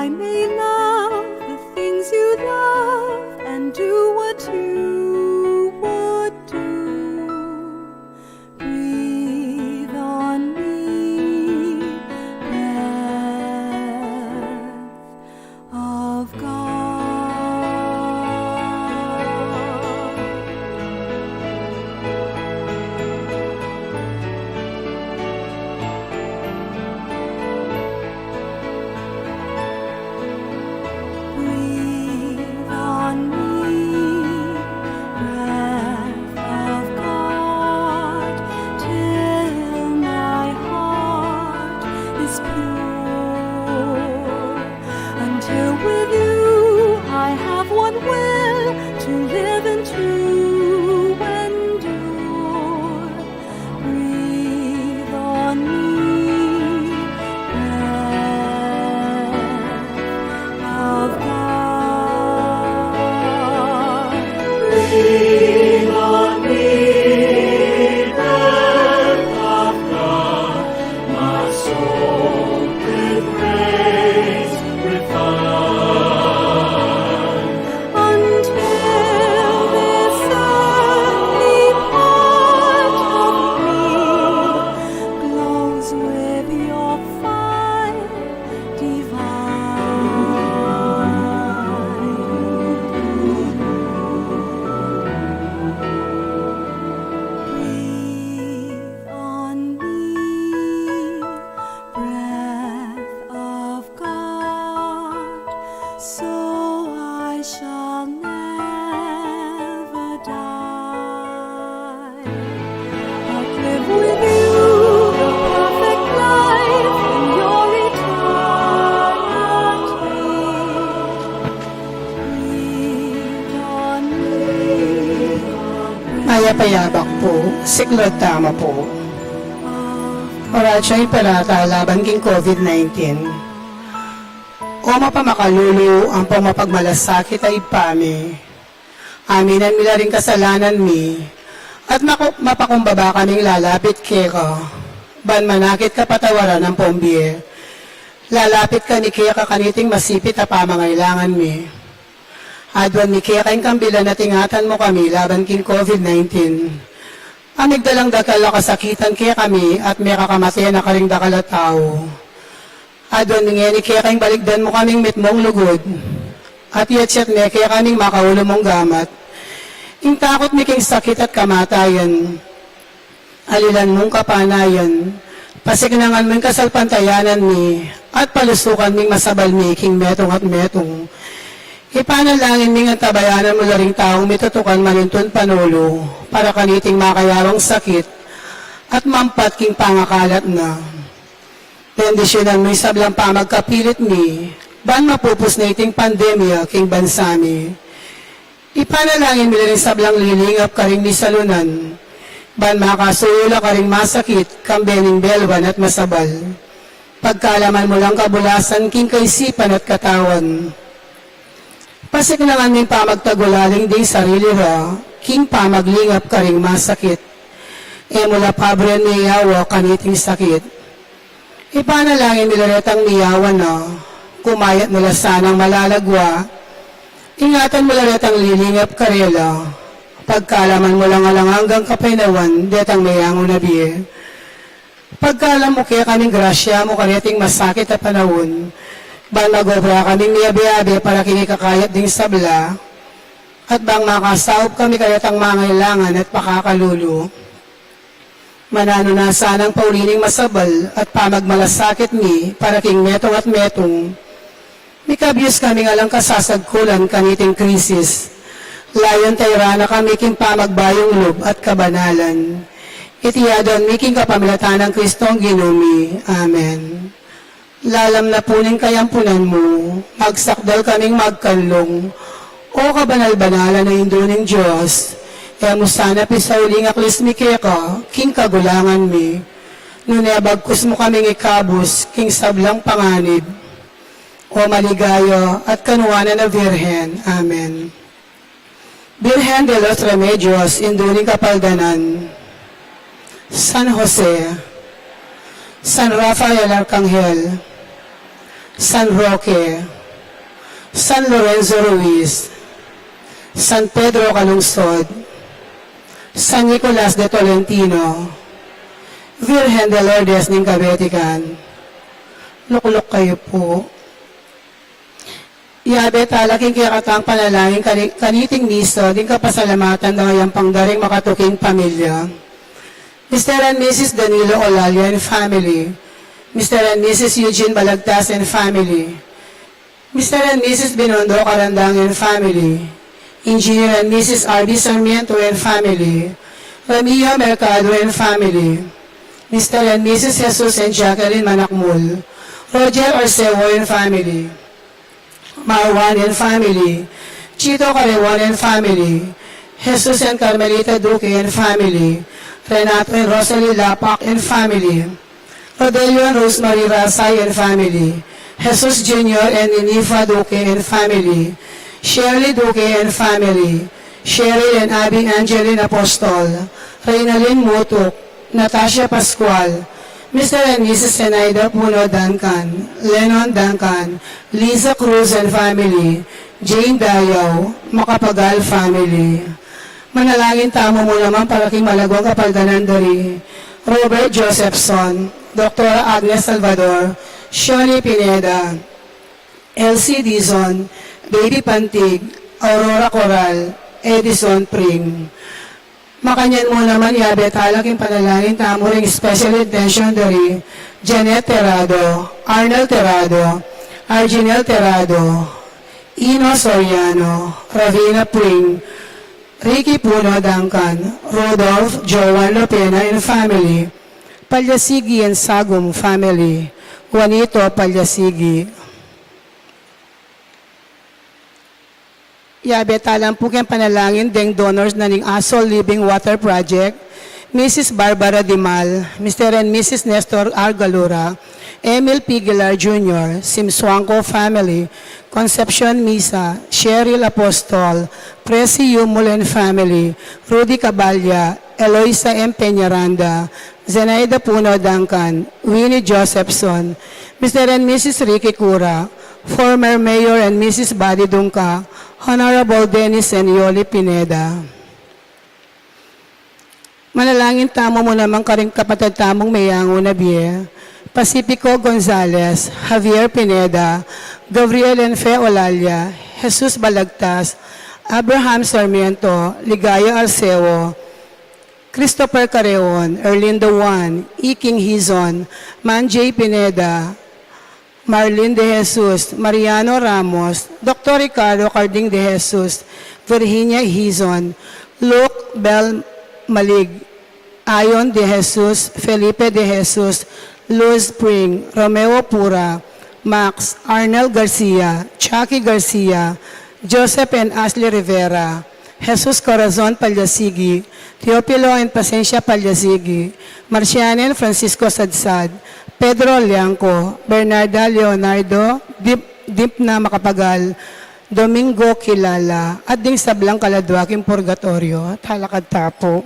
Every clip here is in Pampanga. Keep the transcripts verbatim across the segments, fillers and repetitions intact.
I may love the things you love and do what you would do. Breathe on me, breath of God. Breathe on me, breath of God, till my heart is pure. Until with you I have one will to live and to endure. Breathe on me, breath of God. Breathe on me, breath of God. My soul with grace refine. Until this earthly part of me glows with your fire divine. Breathe on me, breath of God, so I shall never die, but live with you the perfect life in your eternity. Breathe on me. Mayap a yabak pu, siklaud tamu pu. Oratio Imperata laban king COVID nineteen. O mapamakalulu ampong mapagmalasakit a Ibpa mi, aminan mi la ring kasalanan mi, at maku-, mapakumbaba kaming lalapit keka, ban manakit kapatawaran ampong bie. Lalapit kami keka kaniting masipit a pamangailangan mi. Aduan mi keka ing kambilan at ingatan mu kami laban king COVID nineteen. Amigdalang dakal a kasakitan kekami at mekakamate na karing dakal a tau. Aduan mi ngeni keka ing balikdan mu kaming mitmung lugud, at iyatyat me kekami ing makaulu mung gamat. Ing takut mi king sakit at kamatayan, alilan mung kapanayan, pasiknangan mu ing kasalpantayanan mi, at palusukan ming masabal mi king metung at metung. Ipanalangin ming antabayanan mu la ring taung mitutukan manintun panulu para kaniting makayawang sakit at mampat king pangakalat na. Bendisyunan mu ing sablang pamagkapilit mi, ban mapupus na iting pandemya king bansa mi. Ipanalangin mi la ring sablang lilingap karing misalunan, ban makasuyu la karing masakit, kambe ning belwan at masabal. Pagkalaman mu lang kabulasan king kaisipan at katawan. Pasiknangan ming pamagtagulaling ding sarili ra, king pamaglingap karing masakit. E mu la paburen miyawa kaniting sakit. Ipanalangin mi la retang miyawa na, kumayat na la sanang malalagwa. Ingatan mu la retang lilingap karela. Pagkalaman mu lang alang anggang kapaynawan detang meyangu na bie. Pagkalam mu kekaming grasya mu kareting masakit a panaun, ban magobra kaming miyabe-abe para king ikakayap ding sabla, at bang makasaup kami karetang mangailangan at pakakalulu. Mananu na sanang pauli ning masabal at pamagmalasakit mi para king metung at metung. Mikabyus kaming alang kasasagkulan kaniting krisis. Layun tayran na kami king pamagbayung lub at kabanalan. Iti aduan mi king kapamilatan nang Kristong Ginu mi. Amen. Lalam na pu ning kayampunan mu, magsakdal kaming magkanlung. O kabanal-banalan a Indu ning Dios, e mu sana pisauli ing aklis mi keka king kagulangan mi, nune bagkus mu kaming ikabus king sablang panganib. O maligaya at kanuanan a Virgen. Amen. Virgen de los Remedios, Indu ning Kapaldanan. San Jose, San Rafael Arkanghel, San Roque, San Lorenzo Ruiz, San Pedro Calungsod, San Nicolas de Tolentino, Virgen de Lourdes ning Kabetikan. Lukluk kayu pu. Yabe tala king kekatang panalangin kani-, kaniting misa ding kapasalamatan da ngayang pangdaring makatuking pamilya. Mister and Missus Danilo Olalia and family. Mister and Missus Eugene Balagtas and family. Mister and Missus Binondo Carandang and family. Engineer and Missus R B Sarmiento and family. Ramio Mercado and family. Mister and Missus Jesus and Jacqueline Manakmul. Roger Arceo and family. Marwan and family. Chito Carreon and family. Jesus and Carmelita Duque and family. Renato and Rosalie Lapac and family. Rodelio and Rosemary Rasay and family. Jesus Junior and Ninifa Duque and family. Shirley Duque and family. Cheryl and Abby Angeline Apostol. Reynalyn Mutuk. Natasha Pascual. Mister and Missus Zenaida Puno Duncan. Lennon Duncan. Liza Cruz and family. Jane Dayaw. Macapagal family. Manalangin tamu mu naman para king malagwang kapaldanan dari Robert Josephson, Doktora Agnes Salvador, Shoni Pineda, Elsie Dizon, Baby Pantig, Aurora Coral, Edison Pring. Makanyan mu naman yabe tala king panalangin tamu ring special intention dari Janet Terrado, Arnel Terrado, Arginel Terrado, Ino Soriano, Ravina Pring, Ricky Puno Duncan, Rudolph Joan Lopena and family, Palyasigi and Sagum family, Juanito Palyasigi. Yabe tala pu king panalangin deng donors na ning Asol Living Water Project, Missus Barbara Dimal, Mister and Missus Nestor R Galura, Emil P Aguilar Junior, Simsuangco family, Concepcion Misa, Cheryl Apostol, Presi Yumul and family, Rudy Cabalya, Eloisa M Peñaranda, Zenaida Puno Duncan, Winnie Josephson, Mister and Missus Ricky Cura, former Mayor and Missus Buddy Dunca, Honorable Dennis and Yoli Pineda. Manalangin tamu mu naman karing kapatad tamung meyangu na bie, Pacifico Gonzales, Javier Pineda, Gabriel and Fe Olalia, Jesus Balagtas, Abraham Sarmiento, Ligaya Arceo, Christopher Careon, Erlindo Juan, Iking Hizon, Man J Pineda, Marlene De Jesus, Mariano Ramos, Doktor Ricardo Carding De Jesus, Virginia Hizon, Luke Bel Malig, Ayon De Jesus, Felipe De Jesus, Luz Pring, Romeo Pura, Max, Arnel Garcia, Chucky Garcia, Joseph and Ashley Rivera, Jesus Corazon Palyasigi, Teofilo and Pasencia Palyasigi, Marciana and Francisco Sadsad, Pedro Liangco, Bernarda Leonardo, Dip-, Dipna Macapagal, Domingo Kilala, at ding sablang kaladwa king purgatoryo. Talakad ta pu.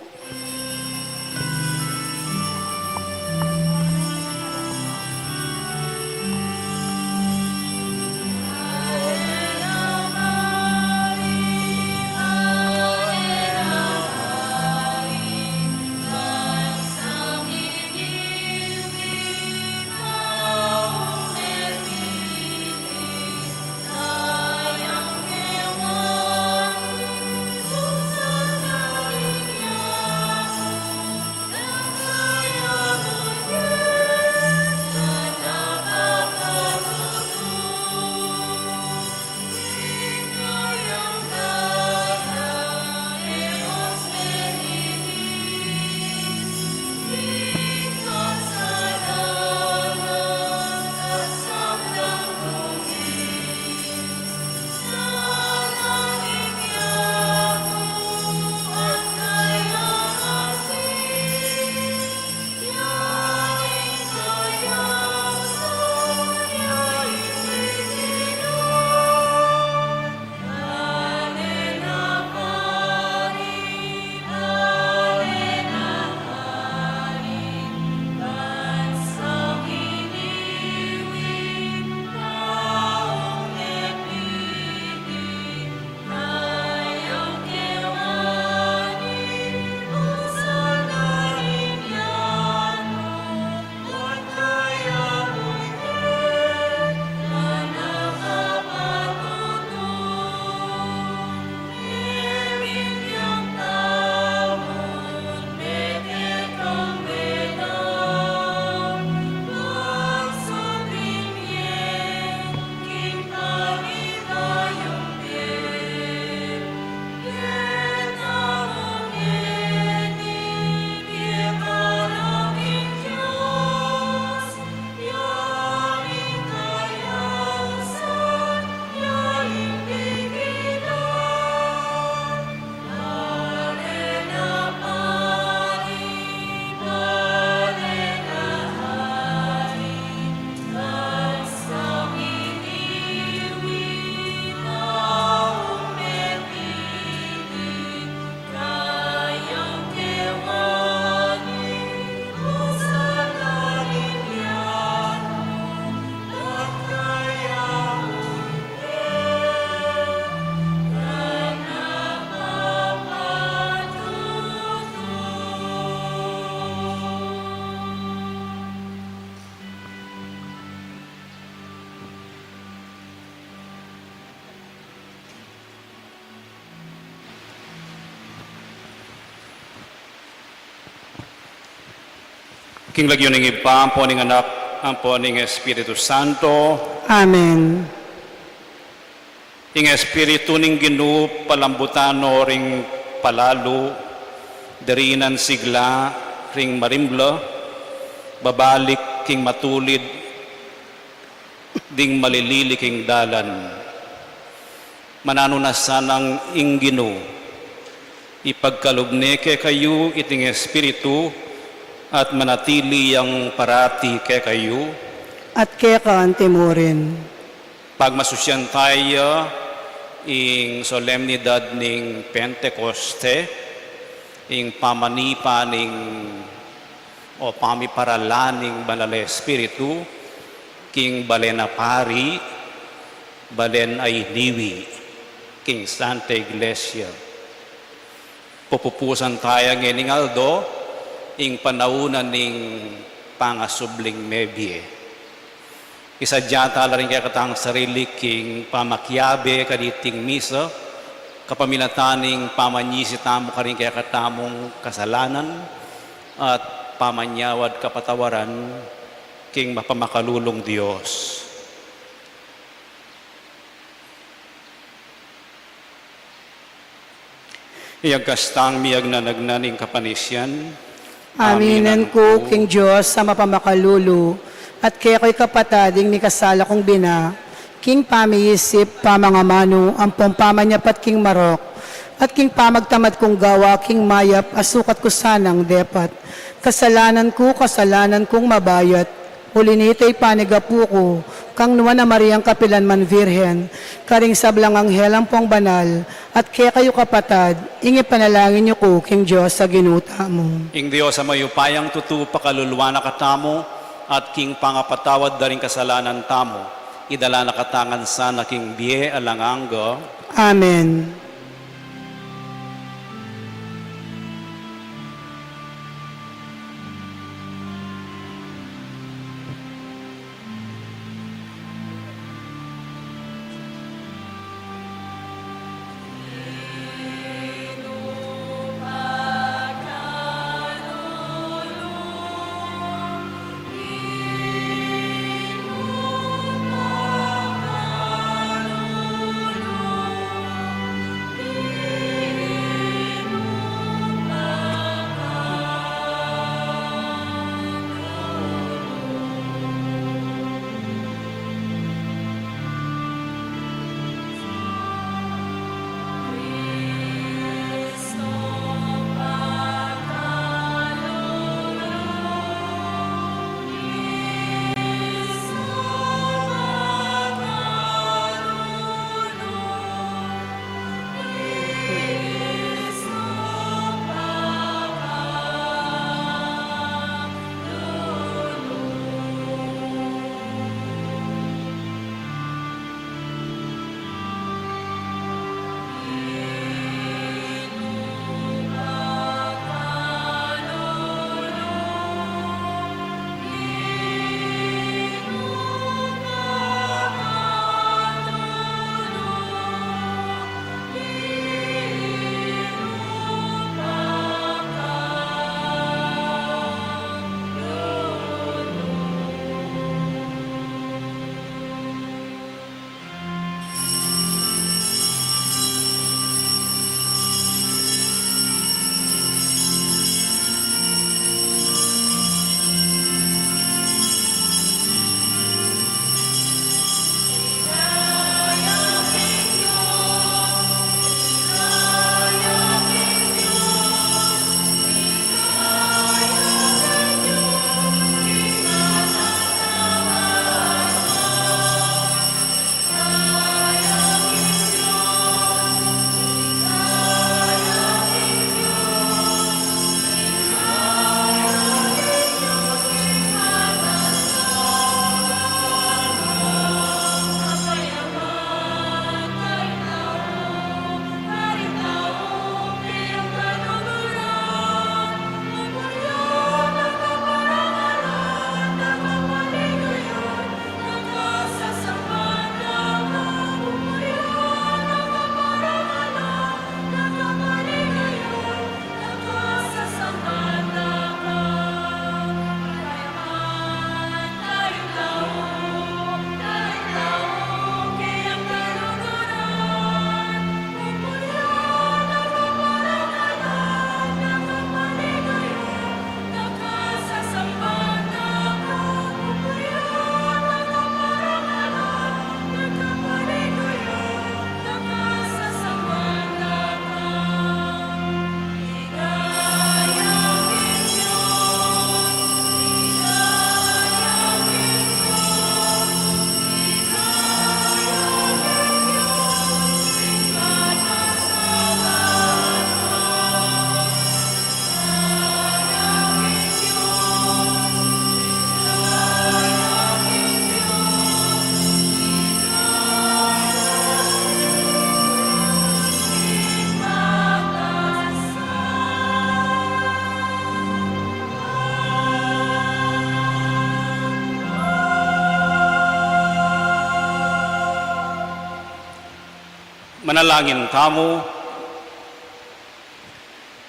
King lagyu ning Ibpa, ampo ning Anak, ampo ning Espiritu Santo. Amen. Ing Espiritu ning Ginu palambutan no ring palalu, dirinan sigla ring marimla, babalik king matulid ding malilili king dalan. Mananu na sanang ing Ginu ipagkalub ne kekayu iting Espiritu at manatili yang parati kekayu. At keka antimurin. Pagmasusian taya ing solemnidad ning Pentecoste, ing pamanipa ning o pamiparalan ning Banal a Espiritu king balen a pari, balen a iniwi king Santa Iglesia. Pupupusan taya ngening aldo ing panaunan ning pangasubling mebie. Isadya tala ring kekatang sarili king pamakiabe kaniting misa, kapamilatan ning pamanyisi tamu karing kekatamung kasalanan at pamanyawad kapatawaran king mapamakalulung Dios. Iyagkas tang miyagnanagnan ing kapanisian. Aminan ku king Dios a mapamakalulu, at kekayu kapatad ing mikasala kung bina, king pamiisip, pamangamanu, ampong pamanyapat king marok, at king pamagtamad kung gawa king mayap a sukat ku sanang depat. Kasalanan ku, kasalanan kung mabayat, uli nita ipanigapu ku kang Nuan a Mariang kapilan man Virgen, karing sablang anghel ampong banal, at kekayu kapatad, ing ipanalangin yu ku king Dios a Ginu tamu. Ing Dios a mayupayang tutu pakaluluan na katamu, at king pangapatawad da ring kasalanan tamu, idala na katamu ngan sana king bie alang angga. Amen. Manalangin tamu.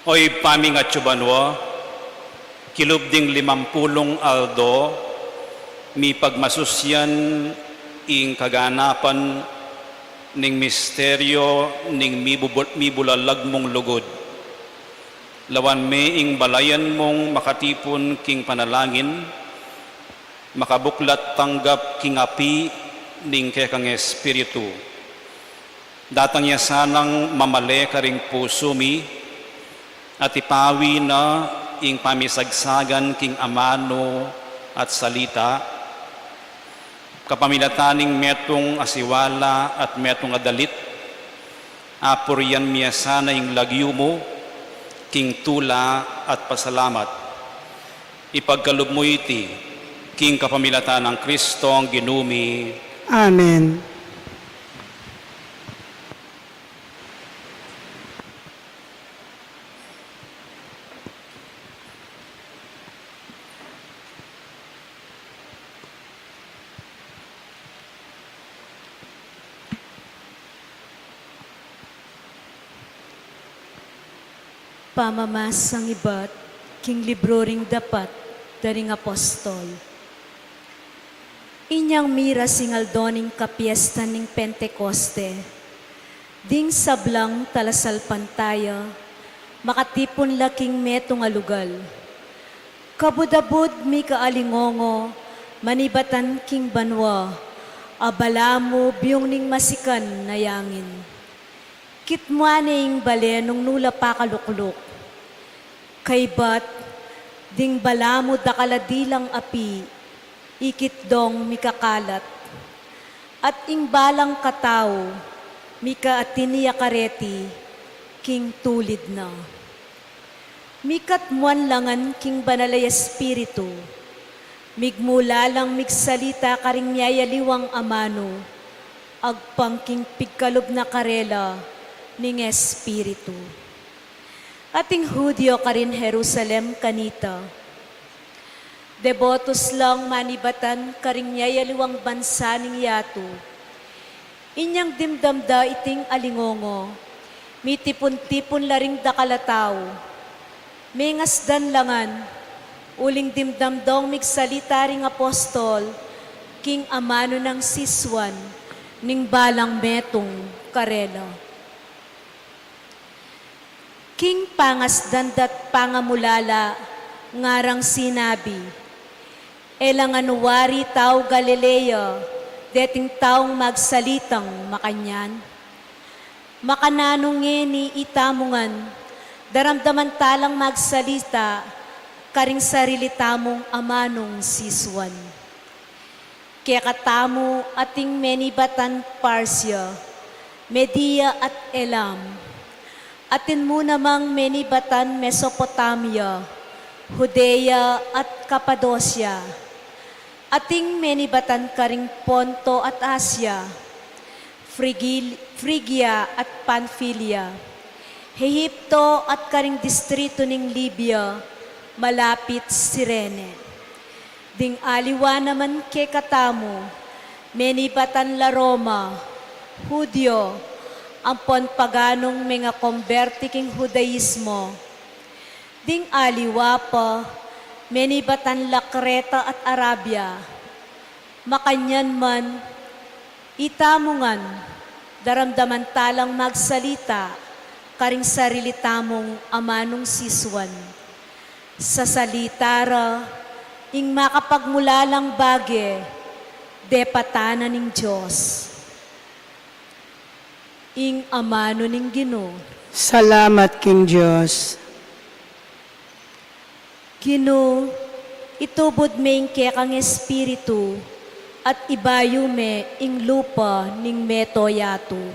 O Ibpa mi atsu banua, kilub ding limampulung aldo, mipagmasusyan ing kaganapan ning misteryo ning mibubul-, mibulalag mung lugud. Lawan me ing balayan mung makatipun king panalangin, makabuklat tanggap king api ning kekang Espiritu. Datang ya sanang mamale karing pusu mi, at ipawi na ing pamisagsagan king amanu at salita, kapamilatan ning metung a siwala at metung a dalit, apurian mi ya sana ing lagyu mu, king tula at pasalamat. Ipagkalub mu iti, king kapamilatan nang Kristong Ginu mi. Amen. Pamamasang ibat king libru ring Dapat da ring Apostol. Inyang miras ing aldo ning kapiestan ning Pentekoste, ding sablang talasalpantaya makatipun la king metung a lugal. Kabud-abud mika alingongo manibatan king banua, a balamu biung ning masikan a yangin. Kitmuan ne ing bale nung nu la pakalukluk. Kaybat, ding balamu dakal a dilang api, ikit dong mikakalat. At ing balang katau, mika atin ya kareti, king tulid na. Mikatmuan la ngan king Banal a Espiritu, migmula lang migsalita karing miyayaliwang amanu, agpang king pigkalub na karela ning Espiritu. At ing Judio karin Jerusalem kanita, debotus lang manibatan karing miyayaliwang bansa ning yatu. Inyang dimdam da iting alingongo, mitipun-tipun la ring dakal a tau. Mengasdan la ngan, uling dimdam dong migsalita ring apostol king amanu nang sisuan ning balang metung karela. King pangasdan da't pangamulala, ngarang sinabi, "E la ngan wari taung Galilea deting taung magsalitang makanyan? Makananu ngeni itamu ngan daramdaman ta lang magsalita karing sarili tamung amanung sisuan?" Kekatamu ating menibatan Parsia, Media at Elam. Atin mu namang menibatan Mesopotamia, Judea at Kapadosia. Ating menibatan karing Ponto at Asia, Frigil-, Frigia at Panfilia, Ehipto at karing distritu ning Libia, malapit Cirene. Ding aliwa naman kekatamu, menibatan la Roma, Judio, ampon paganung mengakomberti king Judaismo. Ding aliwa pa, menibatan la Kreta at Arabia. Makanyan man, itamu ngan, daramdaman ta lang magsalita karing sarili tamung amanung sisuan. Sasalita ra ing makapagmulalang bage, depatan na ning Dios. Ing amanu ning Ginu. Salamat king Dios. Ginu, itubud me ing kekang espiritu, at ibayu me ing lupa ning meto yatu.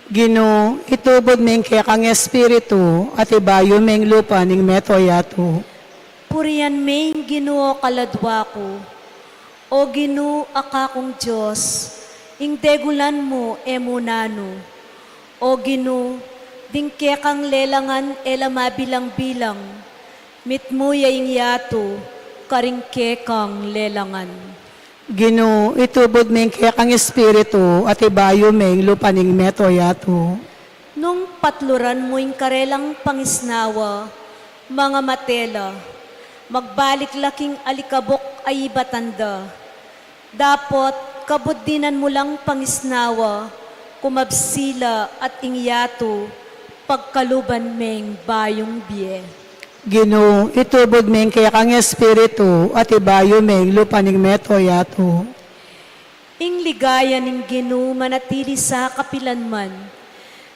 Ginu, itubud me ing kekang espiritu, at ibayu me ing lupa ning meto yatu. Purian me ing Ginu, o kaladwa ku. O Ginu, a kakung Dios, ing degulan mu e mu nanu. O Ginu, ding kekang lelangan e la mabilang-bilang, mitmu ya ing yatu karing kekang lelangan. Ginu, itubud me ing kekang espiritu at ibayu me ing lupa ning meto yatu. Nung patluran mu ing karelang pangisnawa, mangamate la, magbalik la king alikabok a ibatan da. Dapot kabud dinan mu lang pangisnawa, kumabsi la at ing yatu pagkaluban meng bayung bie. Ginu, itubud me ing kekang espiritu at ibayu me ing lupa ning meto yatu. Ing ligaya ning Ginu manatili sa kapilanman.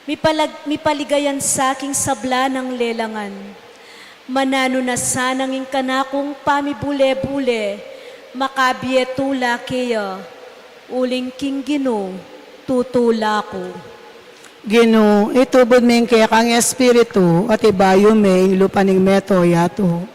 Mipalag-, mipaligayan sa king sabla nang lelangan. Mananu na sanang ing kanakung pamibule-bule, makabie tula keya, uling king Ginu tutula ku. Ginu, itubud me ing kekang espiritu at ibayu me ing lupa ning meto yatu.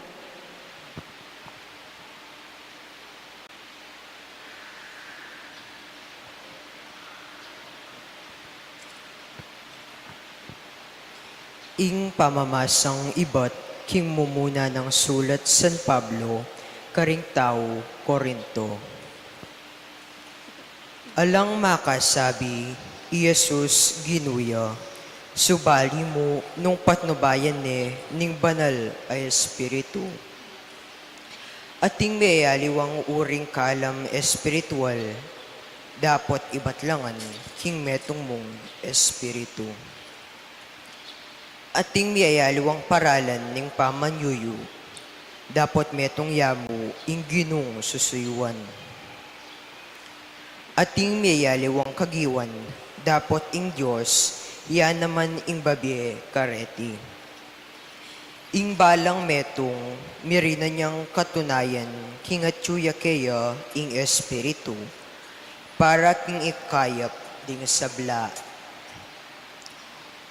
Ing pamamasang ibat king mumuna nang sulat San Pablo karing tau Corinto. Alang makasabi i Jesus Ginu ya, subali mu nung patnubayan ne ning Banal a Espiritu. Ating miyayaliwang uring kalam espiritual, dapot ibat la ngan king metung mung espiritu. Ating miyayaliwang paralan ning pamanyuyu, dapot metung ya mu ing Ginung susuyuan. Ating miyayaliwang kagiwan, dapot ing Dios ya naman ing babie kareti. Ing balang metung, mirinan yang katunayan king atyu ya keya ing Espiritu, para king ikayap ding sabla.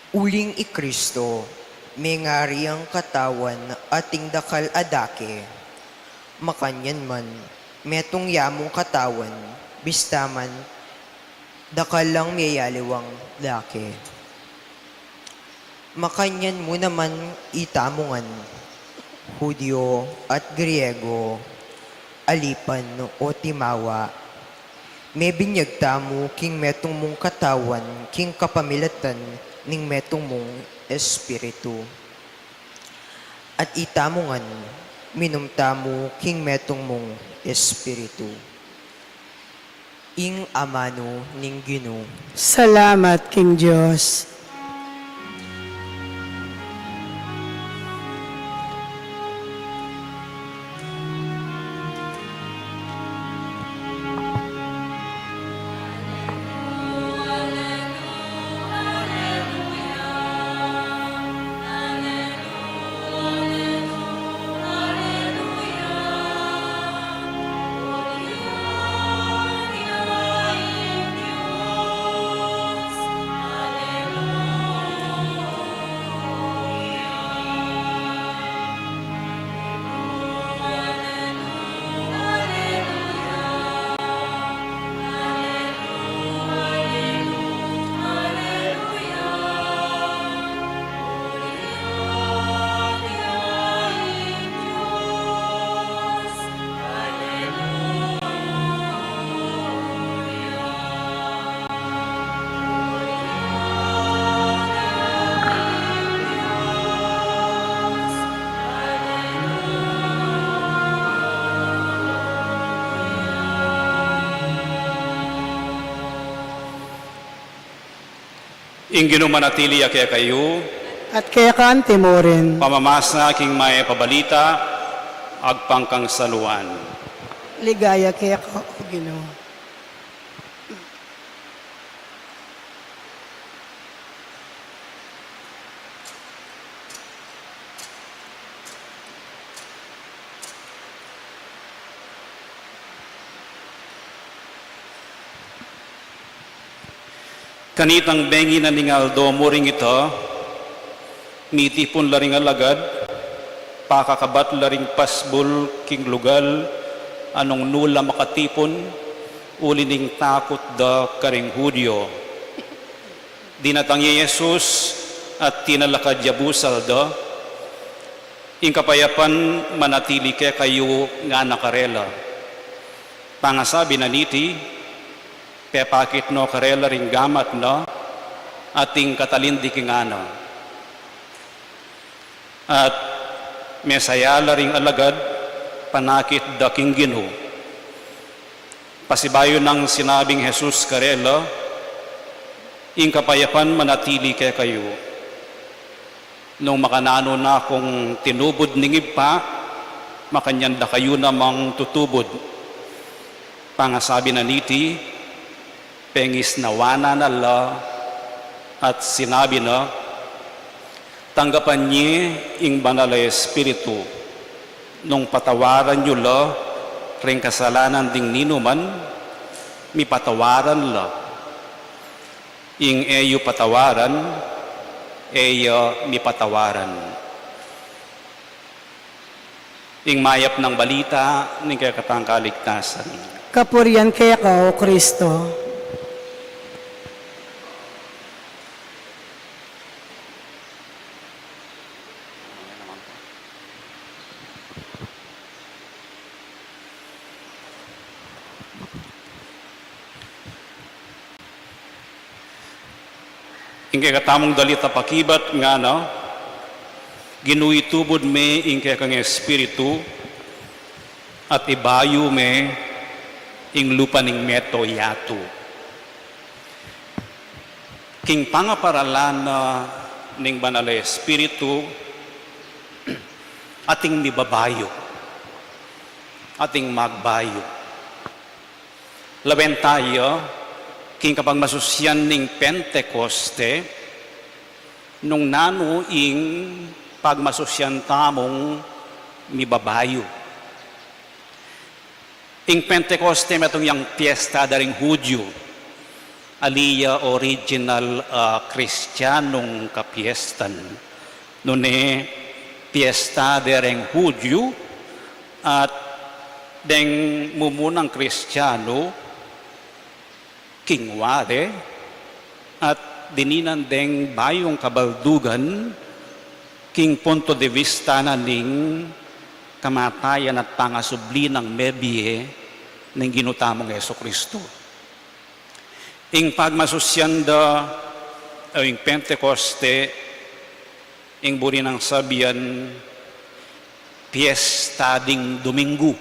Uling i Kristo, mengari yang katawan ating dakal a dake, makanyan man, metung ya mung katawan, bista man dakal lang miyayaliwang dake. Makanyan mu naman itamu ngan, Judio at Griego, alipan o timawa, mebinyag tamu king metung mung katawan king kapamilatan ning metung mung Espiritu. At itamu ngan, minum tamu king metung mung Espiritu. Ing amanu ning Ginu. Salamat king Dios. Ing Ginu manatili ya kekayu. At keka mu rin. Pamamasa king Mayap a Balita agpang kang San Juan. Ligaya keka, O Ginu. Kanitang bengi na ning aldo mu ring ita, mitipun la ring alagad, pakakabat la ring pasbul king lugal, a nung nu la makatipun, uli ning takut da karing Judio. Dinatang ya i Jesus at tinalakad ya busal da, "Ing kapayapan manatili kekayu," ngana karela. Pangasabi na niti, pepakit no karela ring gamat na, at ing katalin di king ngana. At mesaya la ring alagad, panakit da king Ginu. Pasibayu nang sinabing Jesus karela, ing kapayapan manatili kekayu. Nung makananu na kung tinubud ning Ibpa, makanyan da kayu namang tutubud. Pangasabi na niti, pengisnawan na la at sinabi na, tanggapan ye ing Banal a Espiritu, nung patawaran yu la ring kasalanan ding ninuman, mipatawaran la. Ing e yu patawaran, e ya mipatawaran. Ing mayap nang balita ning kekatang kaligtasan. Kapurian keka, O Kristo. Ing kekatamung dalit a pakibat ngana, Ginu, itubud me ing kekang Espiritu, at ibayu me ing lupa ning meto yatu. King pangaparalan na ning Banal a Espiritu, ating mibabayu, ating magbayu. Lawen taya king kapagmasusian ning Pentecoste, nung nanu ing pagmasusian tamung mibabayu. Ing Pentecoste metung yang piesta da ring Hudyu, ali ya original, ah, Kristianung kapiestan. Nune piesta de reng Hudyu at deng mumunang Kristianu king wari, at dininan deng bayung kabaldugan king punto de vista na ning kamatayan at pangasubli nang mebie ning Ginu tamung Jesucristo. Ing pagmasusian da, o ing Pentecoste, ing buri nang sabian, piesta ding Domingo.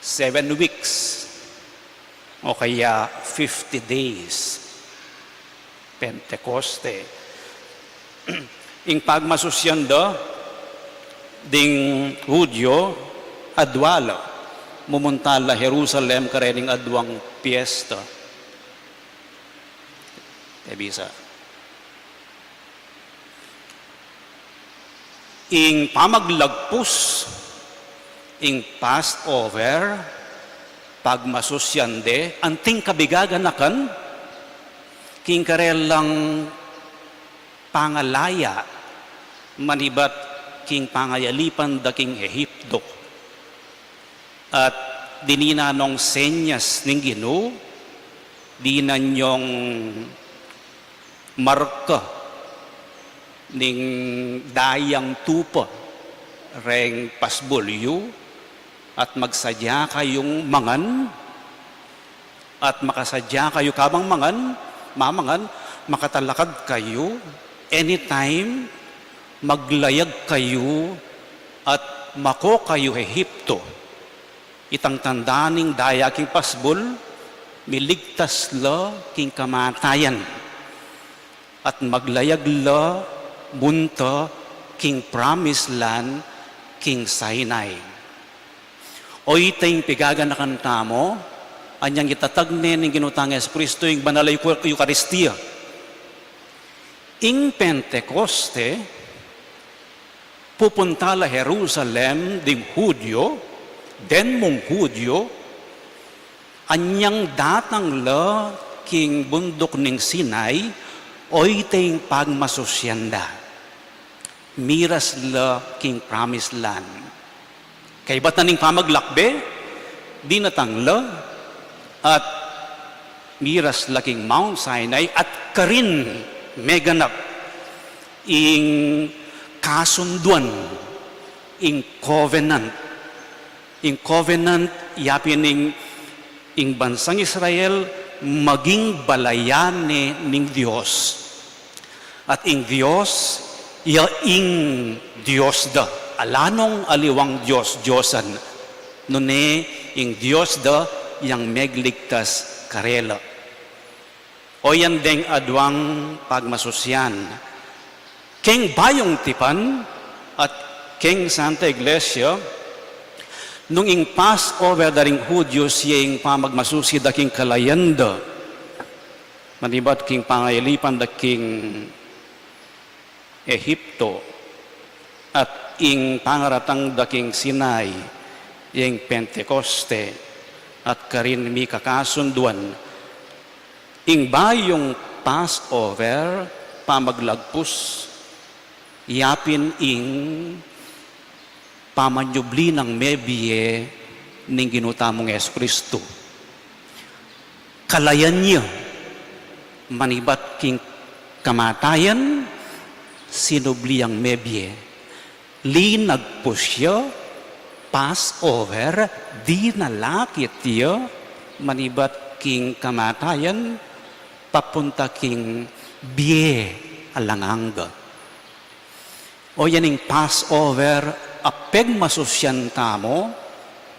Seven weeks, o kaya fifty days, Pentecoste. Ing pagmasusian da ding Hudyu, adwa la, mumunta la Jerusalem kareng adwang piesta. Te bisa. Ing pamaglagpus, ing Passover, pagmasusian de, anting kabigaganakan, king karelang pangalaya, manibat king pangayalipan da king Ehipto. At dininan nong senyas ning Ginu, dinan yong marka ning dayang tupa reng pasbul yu, at magsadya kayung mangan, at makasadya kayu kabang mangan, mamangan, makatalakad kayu, anytime, maglayag kayu, at mako kayu Ehipto. Itang tanda ning daya king pasbul, miligtas la king kamatayan, at maglayag la munta king promised land, king Sinai. O ita ing pigaganakan tamu, anyang itatag ne ning Ginu tang Jesucristo ing banal a Euka-, Eukaristia. Ing Pentecoste, pupunta la Jerusalem ding Hudyu, den mung Hudyu, anyang datang la king bunduk ning Sinai, o ita ing pagmasusian da. Miras la king promised land. Kaybat na ning pamaglakbe, dinatang la, at miras la king Mount Sinai, at karin meganap ing kasunduan, ing covenant, ing covenant Yapin ing, ing bansang Israel maging balayan ne ning Dios. At ing Dios, ya ing Dios da. Ala nong aliwang Dios-Diosan. Nune ing Dios da yang megligtas karela. O yan deng aduang pagmasusian. Keng Bayung Tipan at keng Santa Iglesia, nung ing Passover da ring Hudyo, siya ing pamagmasusi da king kalayan da, manibat king pangailipan da king Ehipto, at ing pangaratang da king Sinai, ing Pentecoste, at karin mikakasunduan, ing bayung Passover, pamaglagpus, yapin ing pamanyubli nang mebie ning Ginu tamung Jesu Kristo. Kalayan ya, manibat king kamatayan, sinubli yang mebie. Linagpus ya, Passover, dinalakit ya, manibat king kamatayan, papunta king bie alang angga. O yan ing Passover a pegmasusian tamu,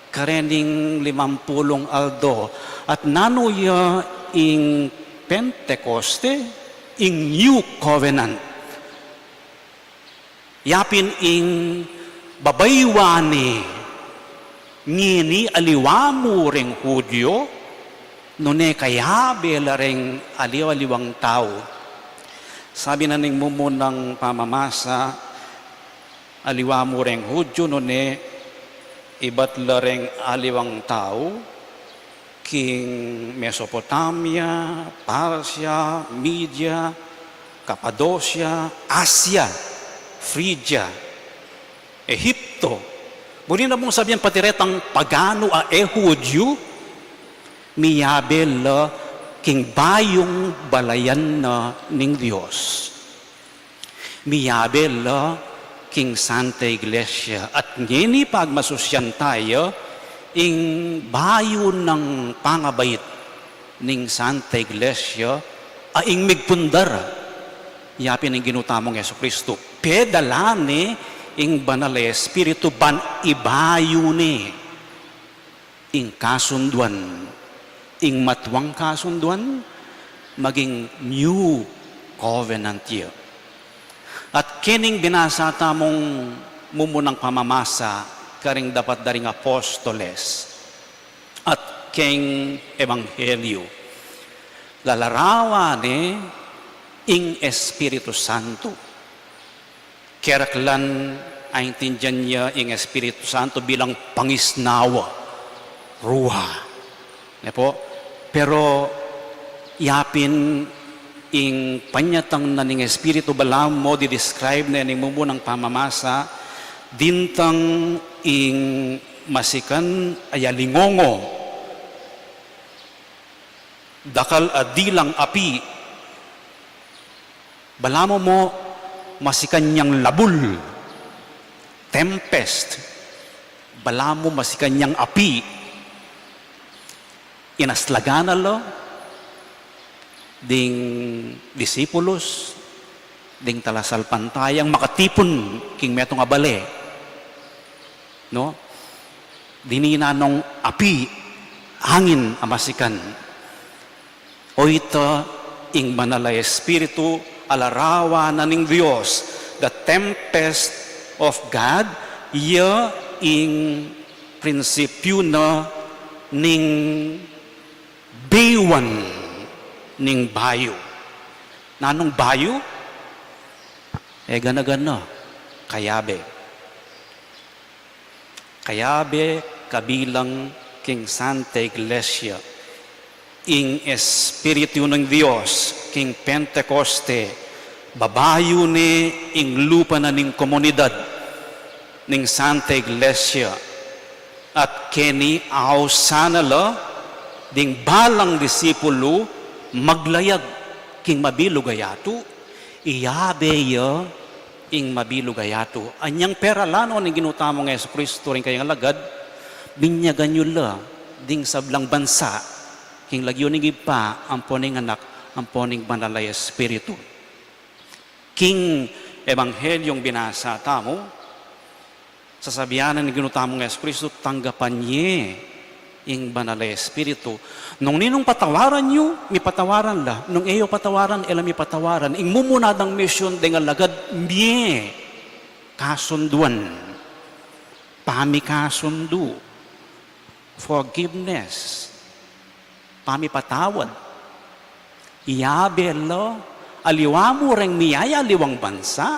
karening limampulung aldo, at nanu ya ing Pentecoste, ing New Covenant. Yapin ing babayuan ne ngeni aliwa mu reng Hudyo, nune kayabe la reng aliwa-aliwang tau. Sabi na ning mumunang pamamasa, aliwa mu reng Hudyo, nune ibat la reng aliwang tau, king Mesopotamia, Parsia, Media, Kapadosia, Asia, Frigia, Ehipto. Buri na mung sabian pati retang pagano a e Hudyo, miyabe la king bayung balayan na ning Dios. Miyabe la king Santa Iglesia. At ngeni pagmasusian taya ing bayu nang pangabait ning Santa Iglesia a ing migpundar, yapin ing Ginu tamung Jesu Kristo. Pedala ne ing Banal a Espiritu ban ibayu ne ing kasunduan, ing matuang kasunduan, maging New Covenant ya. At kening binasa tamung mumunang pamamasa karing dapat da ring apostoles at keng Ebanghelyo, lalarawan ne ing Espiritu Santo. Keraklan, aintindian ya ing Espiritu Santo bilang pangisnawa, ruha. Ne po? Pero yapin ing panyatang na ning Espiritu, balamu mo di-describe ne ning mumunang pamamasa, dintang ing masikan a yalingongo, dakal a dilang api, balamu mo masikan yang labul, tempest, balamu masikan yang api, inaslagan na la ding disipulus, ding talasalpantaya, makatipun king metung a bale. No? Dininan nong api, angin a masikan. O ita ing Banal a Espiritu a larawan na ning Dios, the tempest of God, ya ing prinsipyu na ning beyuan ning bayu. Nanung bayu? E gana-gana, kayabe. Kayabe kabilang king Santa Iglesia, ing Espiritu ning Dios king Pentecoste, babayu ne ing lupa na ning komunidad ning Santa Iglesia, at keni ausan na la ding balang disipulu maglayag king mabilug a yatu, iyabe ya ing mabilug a yatu. Anyang peralan no ning Ginu tamung Jesu Kristo ring kayang alagad, Binyagan yu la ding sablang bansa, king lagyu ning Ibpa, ampo ning Anak, ampo ning Banal a Espiritu. King Ebanghelyung binasa tamu, sasabian na ning Ginu tamung Jesucristo, tanggapan ye ing Banal a Espiritu. Nung ninung patawaran yu, mipatawaran la. Nung e yu patawaran, e la mipatawaran. Ing mumuna dang misyun deng alagad, mie kasunduan, pamikasundu, forgiveness, pamipatawad. Iyabe la, aliwa mu reng miyayaliwang bansa,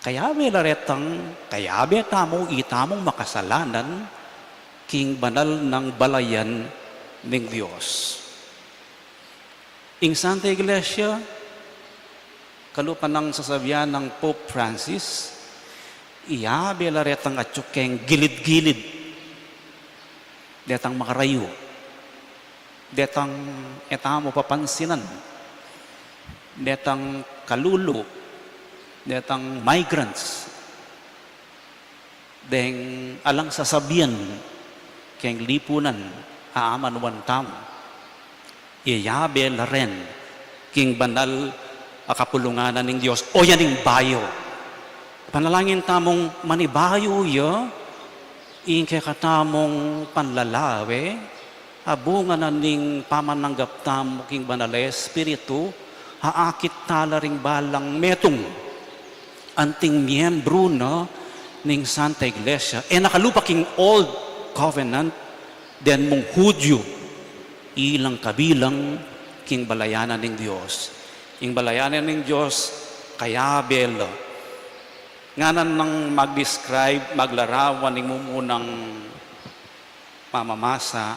kayabe la retang, kayabe tamu, itamung makasalanan, king banal nang balayan ning Dios. Ing Santa Iglesia, kalupa nang sasabian nang Pope Francis, iyabe la retang atyu keng gilid-gilid, detang makarayu, detang e tamu papansinan, detang kalulu, detang migrants, deng alang sasabian keng lipunan a amanuan tamu. Iyabe la ren king banal a kapulungan na ning Dios. O yan ing bayu. Panalangin tamung manibayu ya ing kekatamung panlalawe, a bunga na ning pamananggap tamu king Banal a Espiritu, a akit tala ring balang metung. Anting miyembru na ning Santa Iglesia, e na kalupa king Old Covenant, den mung Hudyu, ilang kabilang king balayan na ning Dios. Ing balayan na ning Dios, kayabe la. Ngana nang mag-describe, maglarawan ning mumunang mamamasa,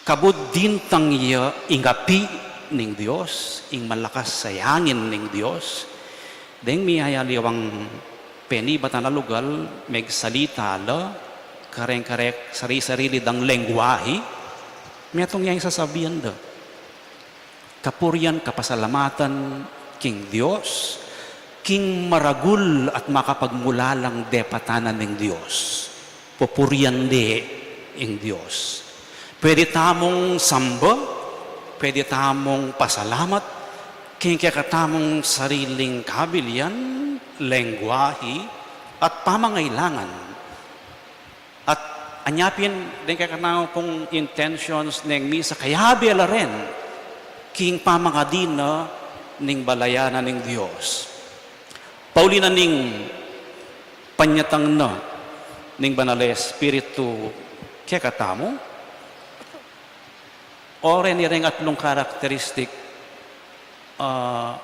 kabud dintang ya ing api ning Dios, ing malakas a yangin ning Dios, deng miyayaliwang penibatan a lugal, megsalita la, kareng-kareng sari-sarili dang lengguahe, metung ya ing sasabian da. Kapurian, kapasalamatan king Dios, king maragul at makapagmulalang depatan na ning Dios. Pupurian de ing Dios. Pwede tamung samba, pwede tamung pasalamat, king kekatamung sariling kabilian, lengguahe, at pamangailangan. At anya pin, deng kekatamu pung intentions neng misa, kayabe la ren king pamangadi na ning balayan na ning Dios. Pauli na ning panyatang na ning Banal a Espiritu kekatamu, o reni reng atlung karakteristik, ah,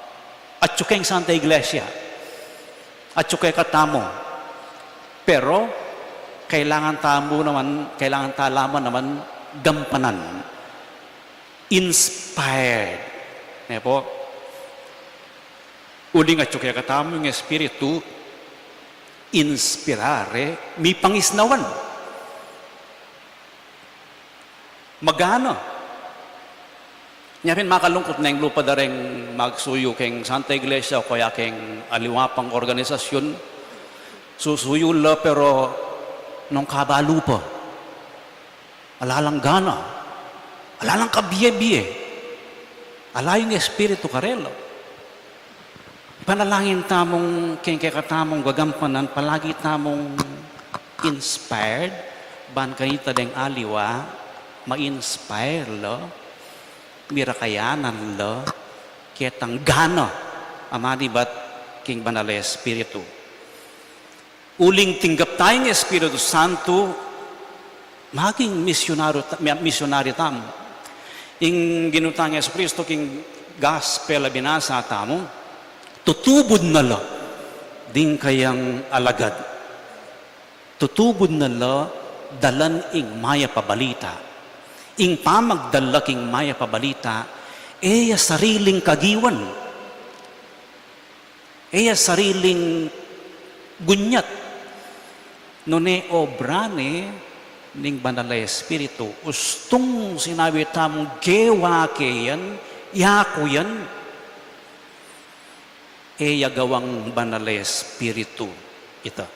atyu keng Santa Iglesia, atyu kekatamu. Pero, kailangan tamu naman, kailangan tala mu naman gampanan. Inspired. Ne po? Uling atyu kekatamu ing Espiritu, inspirare, mipangisnawan. Magana. Nya pin makalungkut na ing lupa da reng magsuyu keng Santa Iglesia o kaya keng aliwa pang organisasyun. Susuyu la pero nung kabalu pa, ala lang gana, ala lang kabie-bie, ala ing Espiritu karela. Panalangin tamung keng kekatamung gagampanan, palagi tamung inspired, ban kanita deng aliwa, ma-inspire la, mirakayanan la, ketang gana, a manibat king Banal a Espiritu. Uling tinggap taya ing Espiritu Santo, maging misyonaryo ta-, mi-, misyonaryo tamu. Ing Ginu tang Jesucristo king gospel a binasa tamu, tutubud na la ding kayang alagad. Tutubud na la dalan ing mayap a balita. Ing pamagdala king mayap a balita, e ya sariling kagiwan. E ya sariling gunyat, nune obra ne ning Banal a Espiritu. Ustung sinabi tamung gewa ke yan, yaku yan, e ya gawang Banal a Espiritu ita.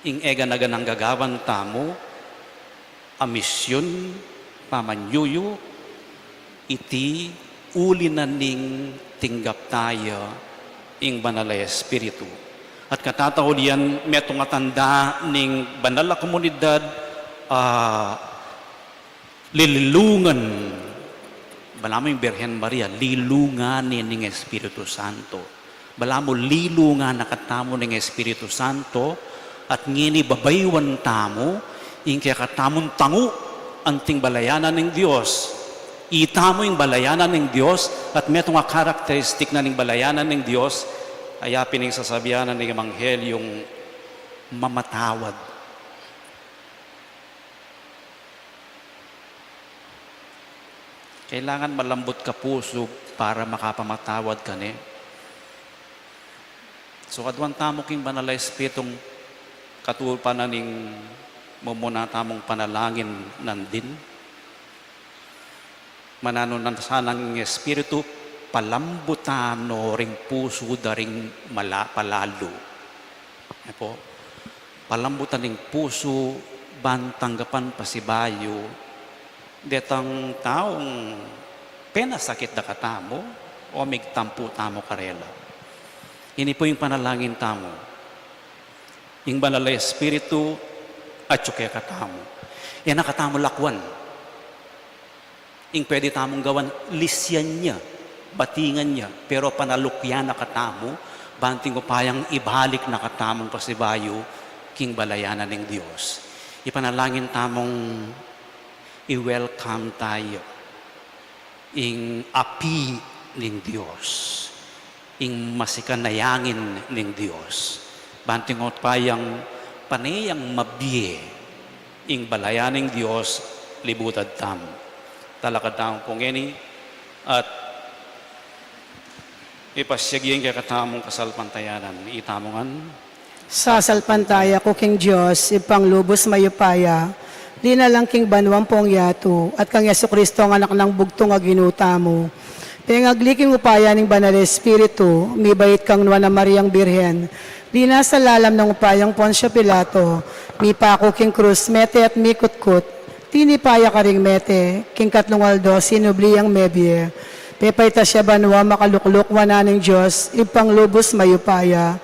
Ing eganaganang gagawan tamu a misyun, pamanyuyu, iti uli na ning tinggap taya ing Banal a Espiritu. At katataulian, metung a tanda ning banal a komunidad, ah, lilungan, balamu ing Birhen Maria, lilungan ne ning Espiritu Santo. Balamu lilungan na katamu ning Espiritu Santo, at ngeni babayuan tamu ing kekatamung tangu anting balayanan ning Dios. Itamu ing balayanan ning Dios, at metung a karakteristik na ning balayanan ning Dios, aya pin ing sasabian na ning Ebanghelyung mamatawad. Kailangan malambut ka pusu para makapamatawad ka ne. So, aduan tamu king Banal a Espiritung katupanan ning mumuna tamung panalangin nandin. Mananu na sanang Espiritu, palambutan no ring pusu da ring mala-, palalu. E po, palambutan ning pusu, ban tanggapan pasibayu detang taung penasakit da katamu o migtampu tamu karela. Ini pu ing panalangin tamu. Ing Banal a Espiritu atyu kekatamu. E na katamu lakuan. Ing pwede tamung gawan, lisian ya, batingan ya, pero panalukyan na katamu, ban atin upayang ibalik na katamung pasibayu king balayanan ning Dios. Ipanalangin tamung i-welcome taya ing api ning Dios, ing masikan a yangin ning Dios. Ban atin upayang pane yang mabie ing balayanan ning Dios libutad tamu. Talakad tamu pu ngeni at ipasiag ing kekatamung kasalpantayanan. Itamu ngan. Sasalpantaya ku king Dios, Ibpang lubus mayupaya, linalang king banua ampong yatu, at kang Jesucristo a Anak nang bugtung a Ginu tamu. Pengagli king upaya ning Banal a Espiritu, mibait kang Nuan a Mariang Birhen, linasa lalam ning upayang Poncio Pilato, mipaku king krus, mete at mikutkut, tinipa ya karing mete, king katlung aldo sinubli yang mebie. Pepaitas ya banua, makalukluk wanan ning Dios, Ibpang lubus mayupaya.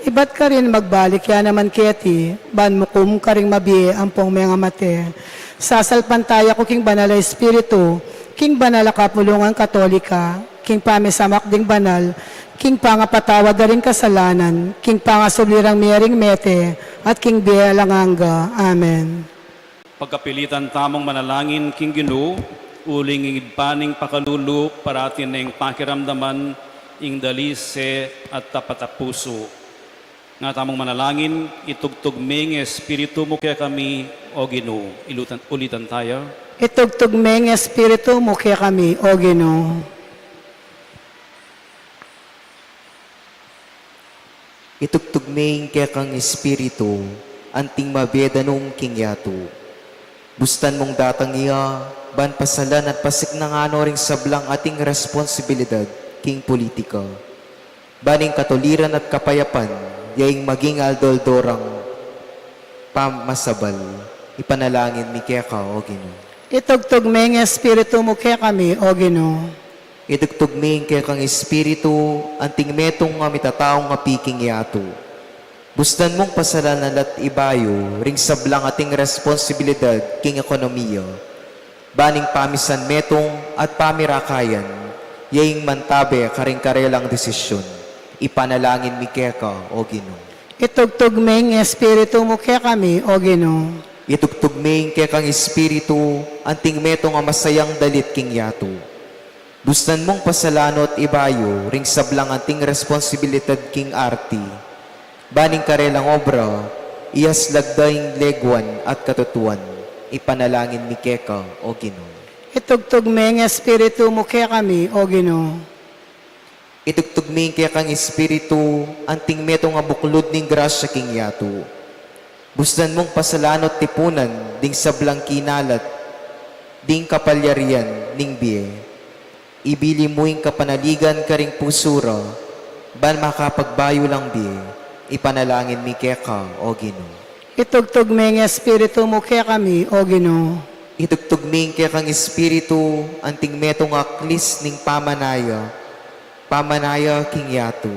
Ibat karin magbalik ya naman keti, ban mukum karing mabie ampong mengamate. Sasalpantaya ku king Banal a Espiritu, king banal a kapulungan Katolika, king pamisamak ding banal, king pangapatawad da ring kasalanan, king pangasubli rang mie ring mete, at king bie alang angga. Amen. Pagkapilitan tamung manalangin king Ginu, uling ing Ibpa ning pakalulu parati neng pakiramdaman ing dalise at tapat a pusu. Nga tamung manalangin, itugtug me ing Espiritu mu kekami, O Ginu. Ilutan, ulitan taya. Itugtug me ing Espiritu mu kekami, O Ginu. Itugtug me ing kekang espiritu, anting mabie danum king yatu. Bustan mung datang ya, ban pasalan at pasiknangan no ring sablang ating responsibilidad king politika. Ban ing katuliran at kapayapan, ya ing maging aldo-aldo rang pamasabal, ipanalangin mi keka, O Ginu. Itugtug me ing Espiritu mu kekami, O Ginu. Itugtug me ing kekang Espiritu, anting metung a mitataung api king yatu. Bustan mung pasalan at ibayu, ring sablang ating responsibilidad king ekonomiya. Ban ing pamisan metung at pamirakayan, ya ing mantabe karing karelang desisyun. Ipanalangin mi keka, O Ginu. Itugtug me ing Espiritu mu kekami, O Ginu. Itugtug me ing kekang Espiritu, anting metung a masayang dalit king yatu. Bustan mung pasalan at ibayu, ring sablang anting responsibilidad king arti. Ban ing karelang obra, iyaslag da ing leguan at katutuan. Ipanalangin mi keka, O Ginu. Itugtug me ing Espiritu mu kekami, O Ginu. Itugtug me ing kekang Espiritu, anting metung a buklud ning grasya king yatu. Bustan mung pasalan at tipunan, ding sablang kinalat, ding kapalyarian, ning bie. Ibili mu ing kapanaligan karing pusu ra, ban makapagbayu lang bie, ipanalangin mi keka, O Ginu. Itugtug me ing Espiritu mu kekami, O Ginu. Itugtug me ing kekang Espiritu, anting metung aklis ning pamanaya, pamanaya king yatu.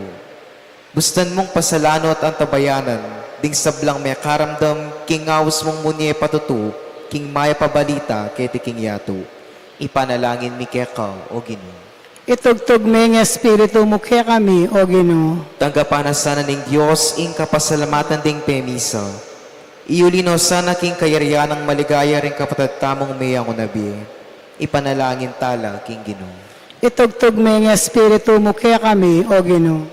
Bustan mung pasalan at antabayanan ding sablang mekaramdam king aus mung munye patutu king mayap a balita keti king yatu. Ipanalangin mi keka, O Ginu. Itugtug me ing Espiritu mu kekami, O Ginu. Tanggapan na sana ning Dios ing kapasalamatan ding pemisa. Iuli no sana king kayarian nang maligaya ring kapatad tamung meyangu na bie. Ipanalangin tala king Ginu. Itugtug me ing Espiritu mu kekami, O Ginu.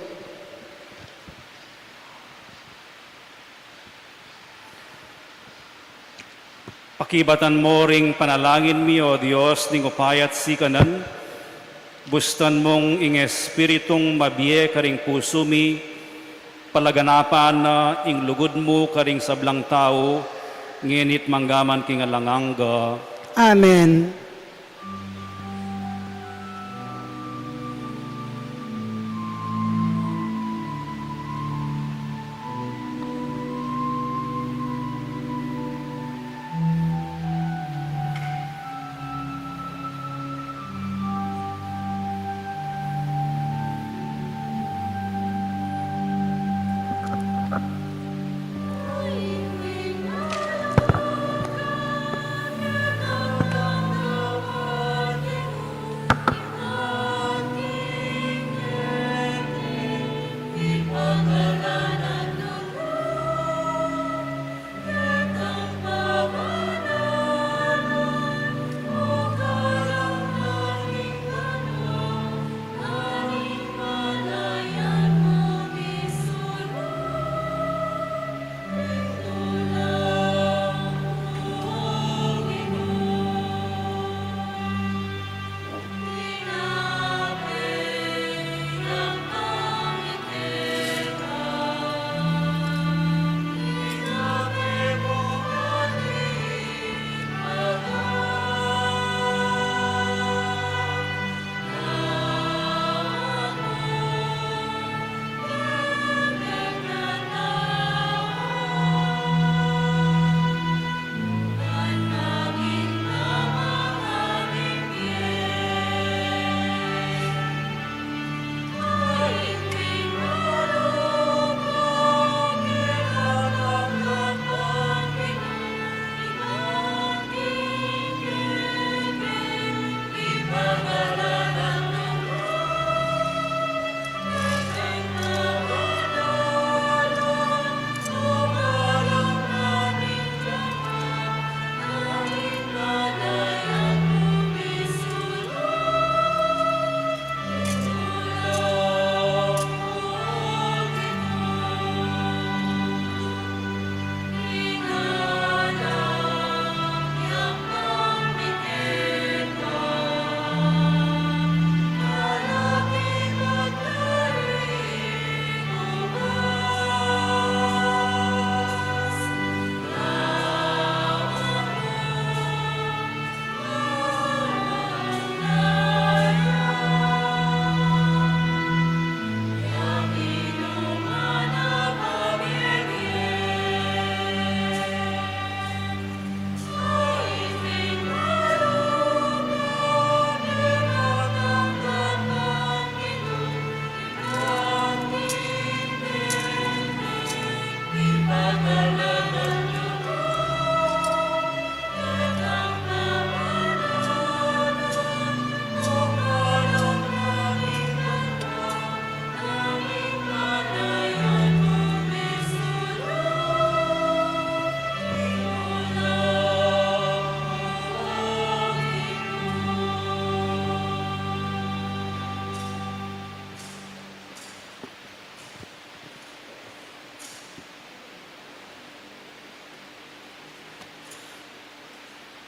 Pakibatan mo ring panalangin mi, O Dios, ning upaya at sikanan. Bustan mung ing Espiritung mabie karing pusu mi, palaganapan na ing lugud mu karing sablang tau, ngeni't manggaman king alang angga. Amen.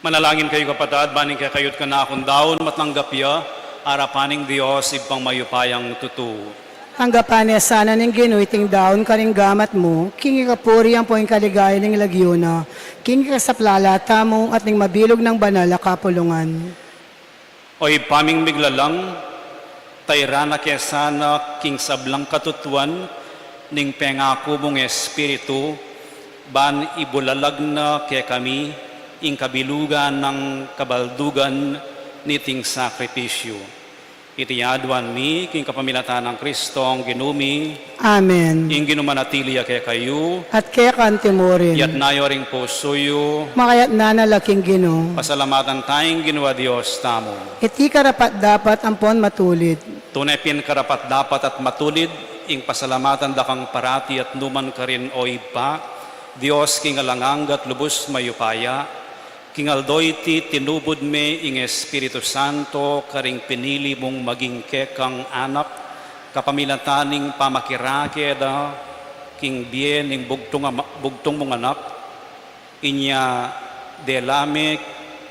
Manalangin kayu, kapatad, ban ing kekayu't kanakung daun matanggap ya arapan ning Dios Ibpang mayupayang tutu. Tanggapan na sana ning Ginu iting daun karing gamat mu, king ikapuri ampong kaligayan ning lagyu na, king ikasaplala tamu at ning mabilug nang banal a kapulungan. O Ibpa ming miglalang, tairan na ke sana king sablang katutuan ning pengaku mung Espiritu, Ban ibulalag na kekami ing kabilugan nang kabaldugan niting sakripisyu. Iti aduan mi king kapamilatan nang Kristong Ginu mi. Amen. Ing Ginu manatili ya kekayu. At keka naman murin. Itas yu ring pusu yu. Makatas na la king Ginu. Pasalamatan taya ing Ginu a Dios tamu. Iti karapat-dapat ampon matulid. Tune pin karapat-dapat at matulid ing pasalamatan da kang parati at nukarin man, O Ibpa, Dios king alang angga at lubus mayupaya. King aldo iti tinubud me ing Espiritu Santo karing pinili mung maging kekang anak, kapamilatan ning pamakirake da king bie ning bugtung ama-, bugtung mung anak. Inya dela me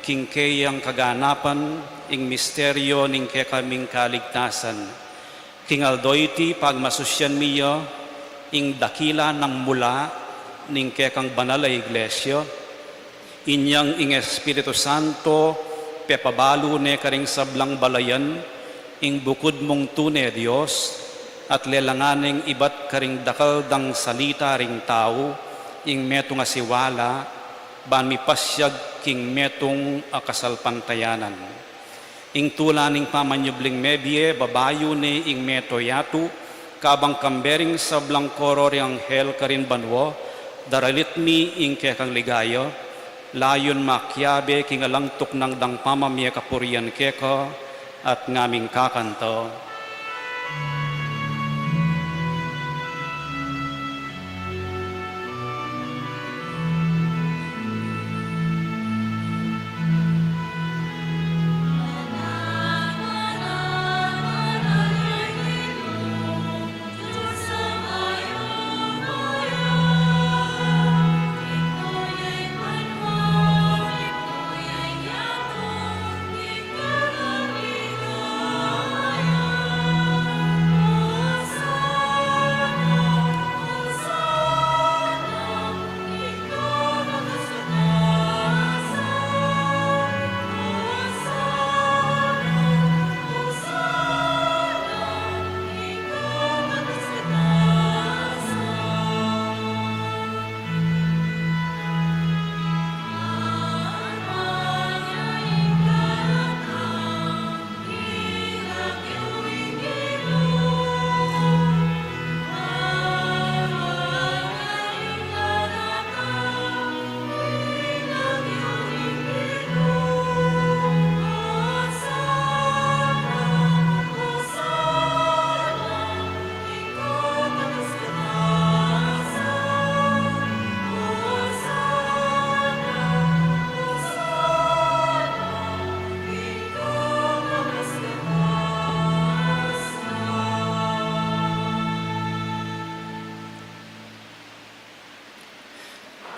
king keyang kaganapan ing misteryu ning kekaming kaligtasan. King aldo iti pagmasusian mi ya ing dakila nang mula ning kekang banal a Iglesia. Inyang ing Espiritu Santo pepabalu ne karing sablang balayan ing bukud mung tune Dios, at lelangan neng ibat karing dakal dang salita ring tau ing metung a siwala, ban mipasyag king metung a kasalpantayanan. Ing tula ning pamanyubling mebie, babayu ne ing metung yatu, kabang kambe ring sablang koro ring anghel karin banua, daralit mi ing kekang ligaya, layun makiabe king alang tuknang dang pamamie kapurian keka, at ngaming kakanta.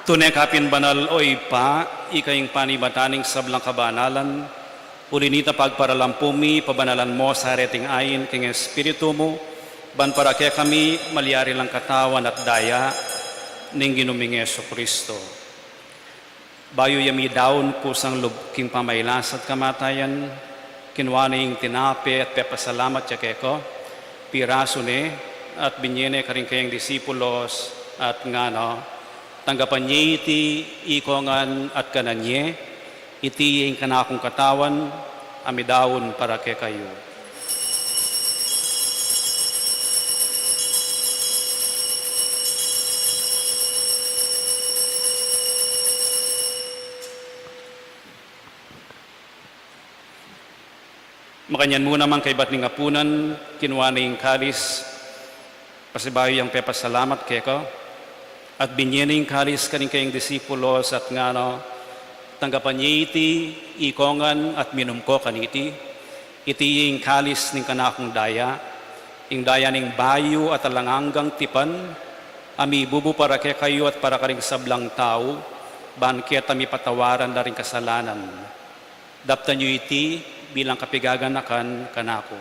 Tune ka pin banal, O Ibpa, ika ing panibatan ning sablang kabanalan. Uli nita, pagparalampu mi, pabanalan mo sa reting ain king Espiritu mu, ban para kekami malyari lang katawan at daya ning Ginu ming Jesucristo. Bayu ya midaun kusang lub king pamailas at kamatayan, kinua ne ing tinape at pepasalamat ya keka, pirasu ne, at binie ne karing kayang disipulos, at ngana: Tanggapan ye iti ikongan at kanan ye, iti ing kanakung katawan, a midaun para kekayu. Makanyan mu naman kaybat ning apunan, kinua ne ing kalis, pasibayu yang pepasalamat keka, at binie ne ing kalis karing kayang disipulos, at ngana: Tanggapan ye iti ikongan at minum ko kaniti, iti ing kalis ning kanakung daya, ing daya ning bayu at alang anggang tipan, a mibubu para kekayu at para karing sablang tau, ban keta mipatawaran da ring kasalanan. Daptan yu iti bilang kapigaganakan kanaku.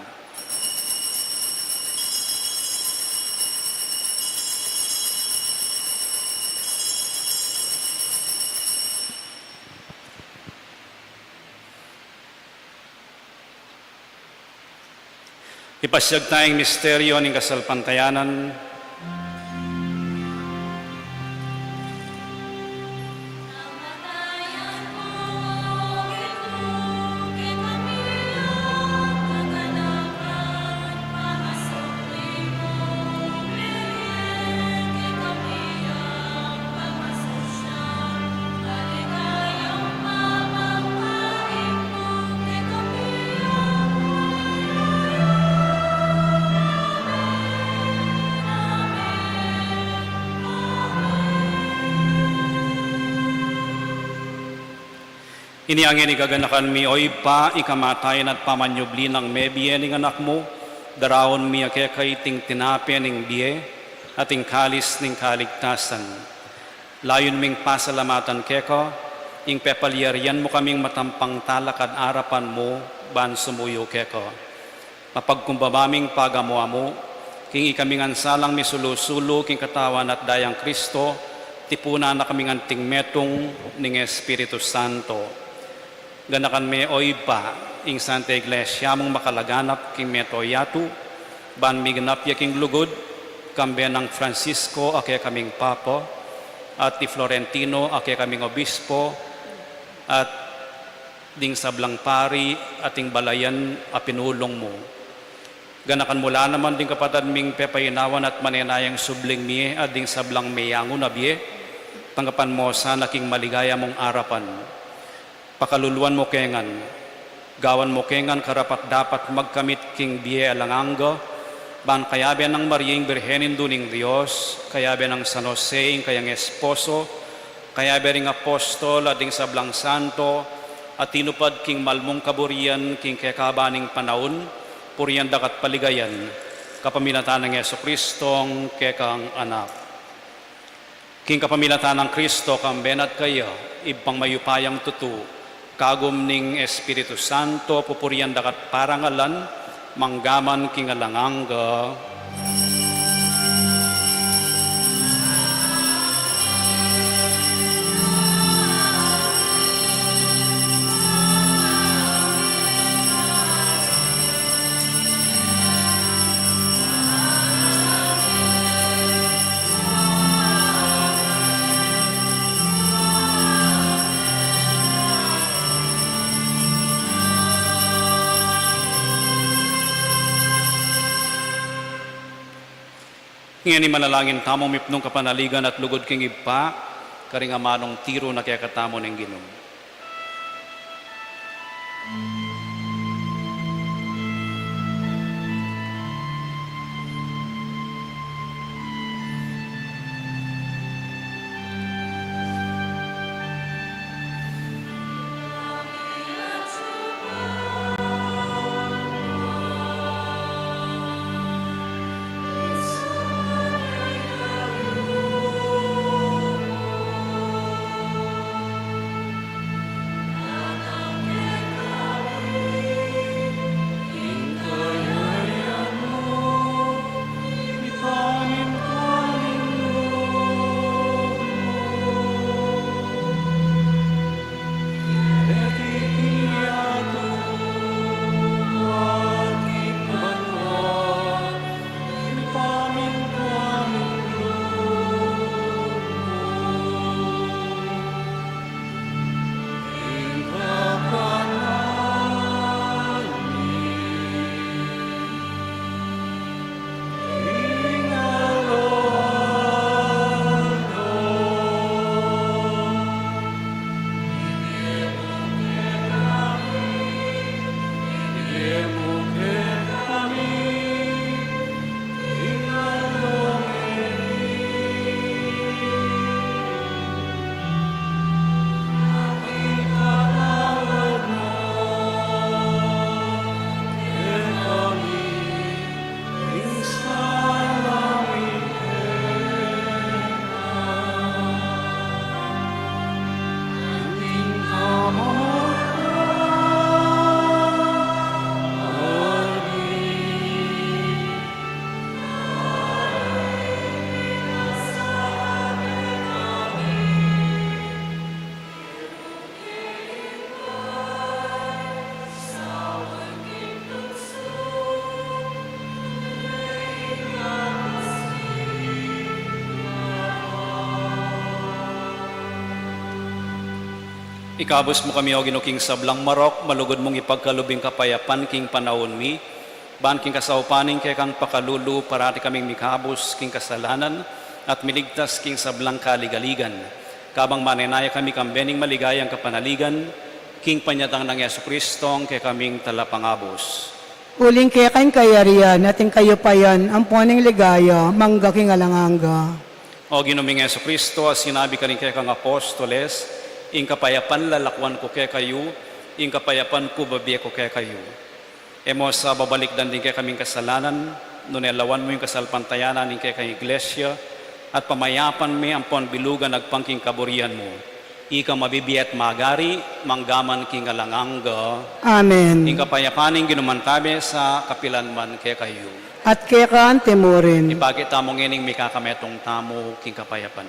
Ipasyag taya ing misteryu ning kasalpantayanan. Inya ngeni gaganakan mi, O Ibpa, ing kamatayan at pamanyubli nang mebie ning Anak mu, daraun mi keka iting tinape ning bie at ing kalis ning kaligtasan. Layun ming pasalamatan keka ing pepalyarian mu kaming matampang talakad arapan mu ban sumuyu keka. Mapagkumbaba ming pagamu-amu king ikami ngan salang misulu-sulu king Katawan at Dayang Kristo, tipunan na kaming anting metung ning Espiritu Santo. Ganakan me, O Ibpa, ing Santa Iglesia mung makalaganap king mabilug a yatu, ban miganap ya king lugud, kambe nang Francisco a kekaming Papa, at i Florentino a kekaming Obispo, at ding sablang pari at ding balayan a pinulung mu. Ganakan mu la naman ding kapatad ming pepainawan at manenayang subling mie at ding sablang meyangu na bie, tanggapan mu sana king maligaya mung arapan. Pakaluluan mu ke ngan, gawan mu ke ngan karapat-dapat magkamit king bie alang angga, ban kayabe nang Mariang Birhen, Indu ning Dios, kayabe nang San Jose ing kayang esposo, kayabe ring apostol at ding sablang santo a tinupad king malmung kaburian king kekaban ning panaun, purian da ka at paligayan, kapamilatan nang Jesucristong kekang Anak. King kapamilatan nang Kristo, kambe na at kaya, Ibpang mayupayang tutu, kagum ning Espiritu Santo, pupurian da ka at parangalan, mangga man king alang angga. Ngeni manalangin tamu mipnung kapanaligan at lugud king Ibpa, karing amanung tiru na kekatamu ning Ginu. Ikabus mu kami, O Ginu, king sablang marok, malugud mung ipagkalub ing kapayapan king panaun mi, ban king kasaupan ning kekang pakalulu, parati kaming mikabus king kasalanan at miligtas king sablang kaligaligan. Kabang manenaya kami kambe ning maligayang kapanaligan, king panyatang nang Jesucristong kekaming Talapangabus. Uling keka ing kayarian, at ing kayupayan, ampon ing ligaya, mangga king alang angga. O Ginu ming Jesucristo, a sinabi karing kekang apostoles, Ing kapayapan lalakuan ku kekayu, ing kapayapan ku bibie ku kekayu. E mu sa babalikdan ding kekaming kasalanan, nune lawan mu ing kasalpantayanan ning kekang Iglesia, at pamayapan me ampon bilugan agpang king kaburian mu. Ika mabibie at magari, mangga man king alang angga. Amen. Ing kapayapan ning Ginu mantabe sa kapilan man kekayu. At keka anti murin. Ipakit tamu ngening mikakametung tamu king kapayapan.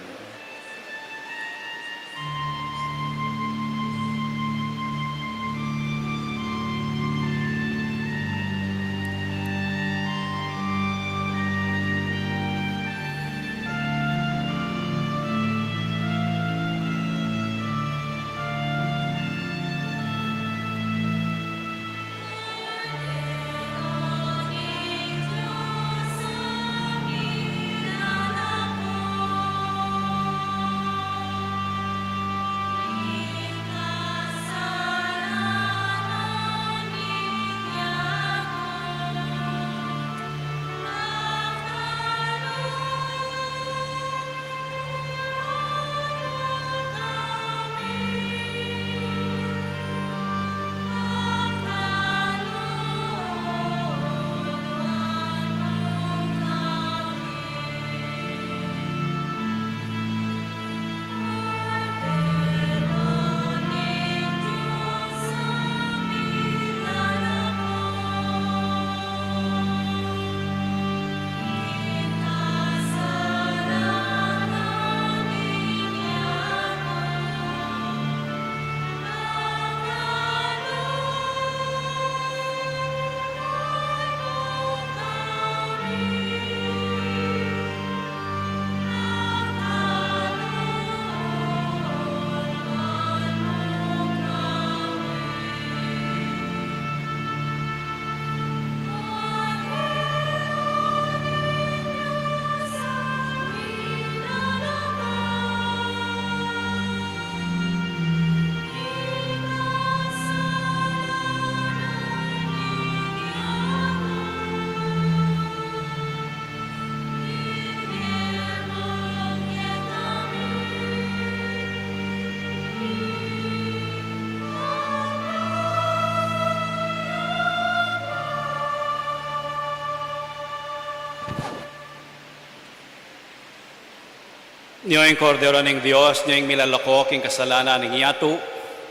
Nyo ing Kordero ning Dios, nyo ing milalako king kasalanan ning yatu,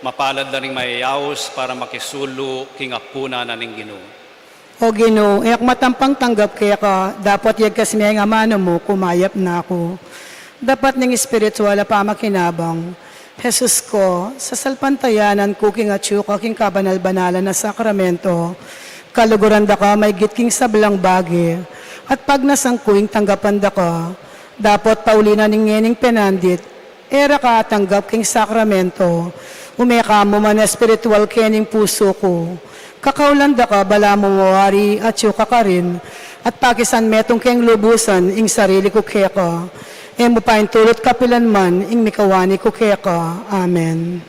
mapalad la ring mayayaus para makisulu king apunan na ning Ginu. O Ginu, e ku matampang tanggap keka, dapot yagkas me ing amanu mu, kumayap na ku. Dapat ning espiritual a pamakinabang, Jesus ko, sasalpantayanan ku king atyu ka king kabanal-banalan a sakramento, kaluguran da ka maigit king sablang bage, at pagnasan ku ing tanggapan da ka, dapot pauli na ning ngening penandit, e ra ka atanggap king sakramento, ume ka mu man espiritual kening pusu ku. Kakaulan da ka, balamu mu wari atyu ka karin, at pakisan metung keng lubusan ing sarili ku keka. E mu paintulut kapilan man ing mikawani ku keka. Amen.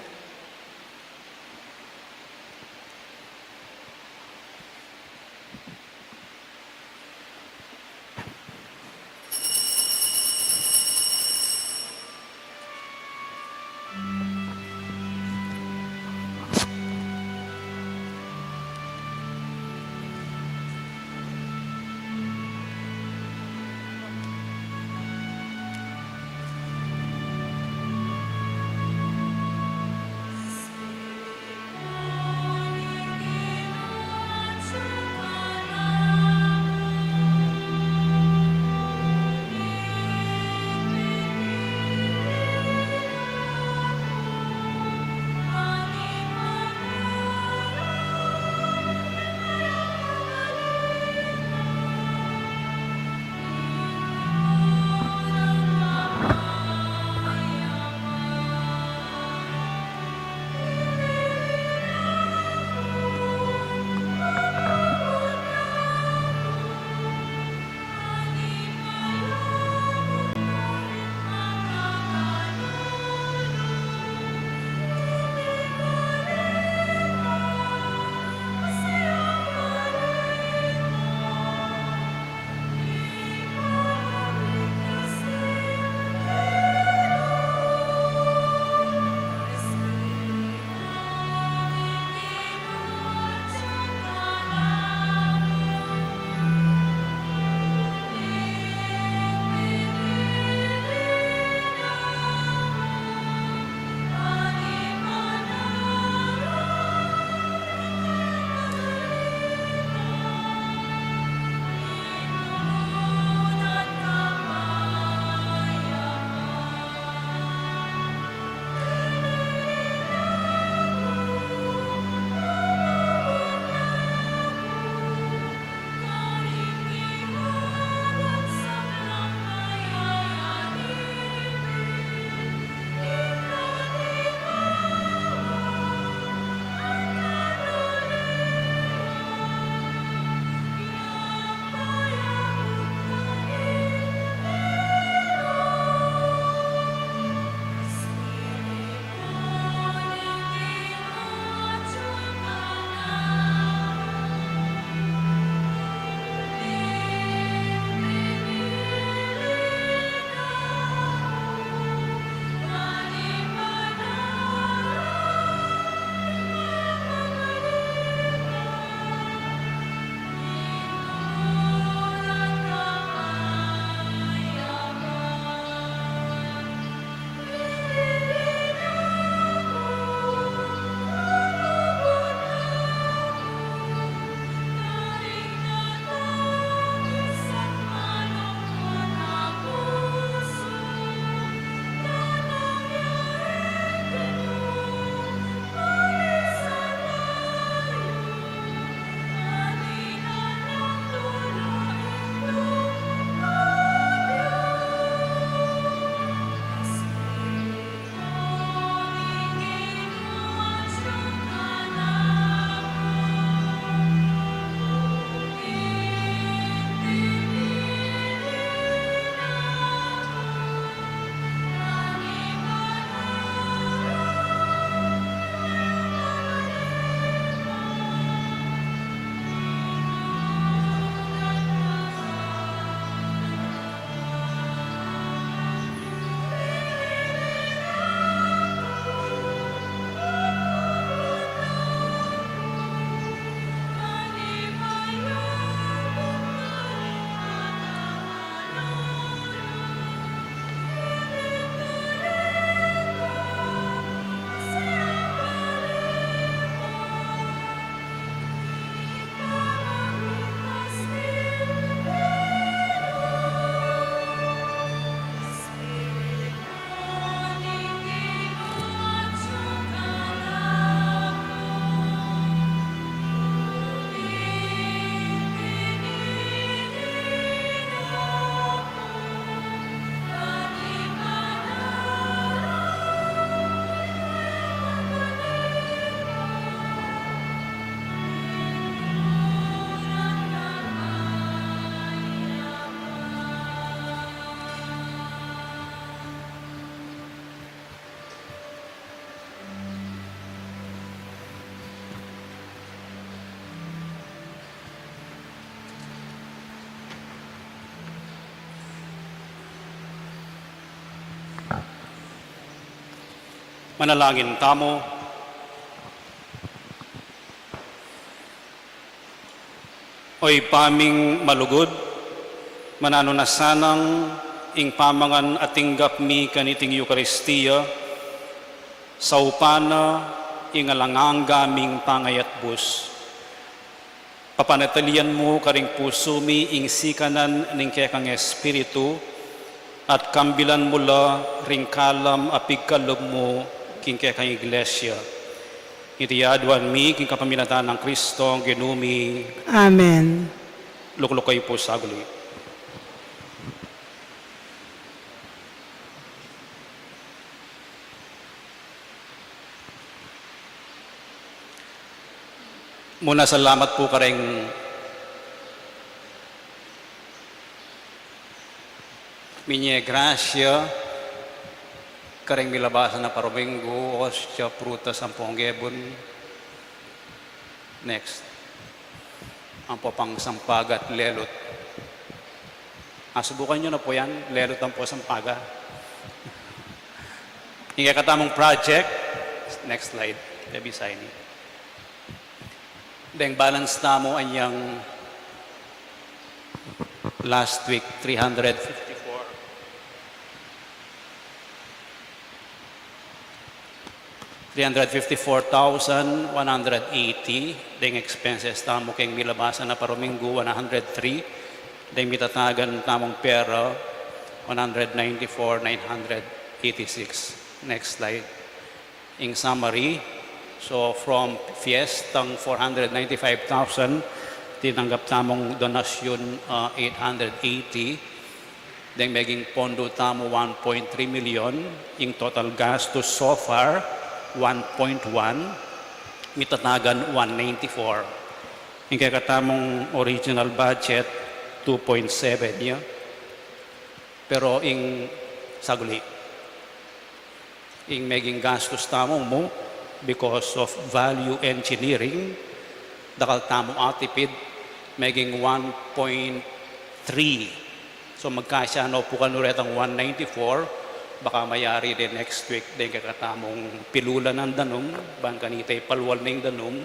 Manalangin tamu. O Ibpa ming malugud, mananu na sanang ing pamangan a tinggap mi kaniting Eukaristia, saupan na ing alang angga ming pangayatbus. Papanatilian mu karing pusu mi ing sikanan ning kekang Espiritu, at kambilan mu la ring kalam a pigkalub mu king kekang Iglesia. Iti aduan mi king kapamilatan nang Kristong Ginu mi. Amen. Lukluk kayu pu saguli. Muna, salamat pu kareng minye grasya kareng milabasan a paruminggu, ostia, prutas, ampong ebun. Next. Ampo pang sampaga at lelut. Ah, subukan yu na pu yan, lelut ampo sampaga. Ing kekatamung project, next slide. Pebisa ini. Deng balance tamu anyang last week, three hundred fifty-four. Three hundred fifty-four thousand one hundred eighty, deng expenses tamu keng milabasan a paruminggu, one hundred three, deng mitatagan tamung pera, one hundred ninety-four nine hundred eighty-six. Next slide. Ing summary, so from fiestang four hundred ninety-five thousand, tinanggap tamung donasyun, ah, eight hundred eighty, deng meging pondo tamu one point three million, ing total gastus so far, one point one, mitatagan one ninety-four. Ing kekatamung original budget, two point seven ya. Pero ing saguli, ing meging gastus tamu mu, because of value engineering, dakal tamu atipid, meging one point three. So, magkasya no pu kanu retang one ninety-four, baka mayari de next week deng kekatamung pilulanan danum, ban kanita ipalwal ning danum,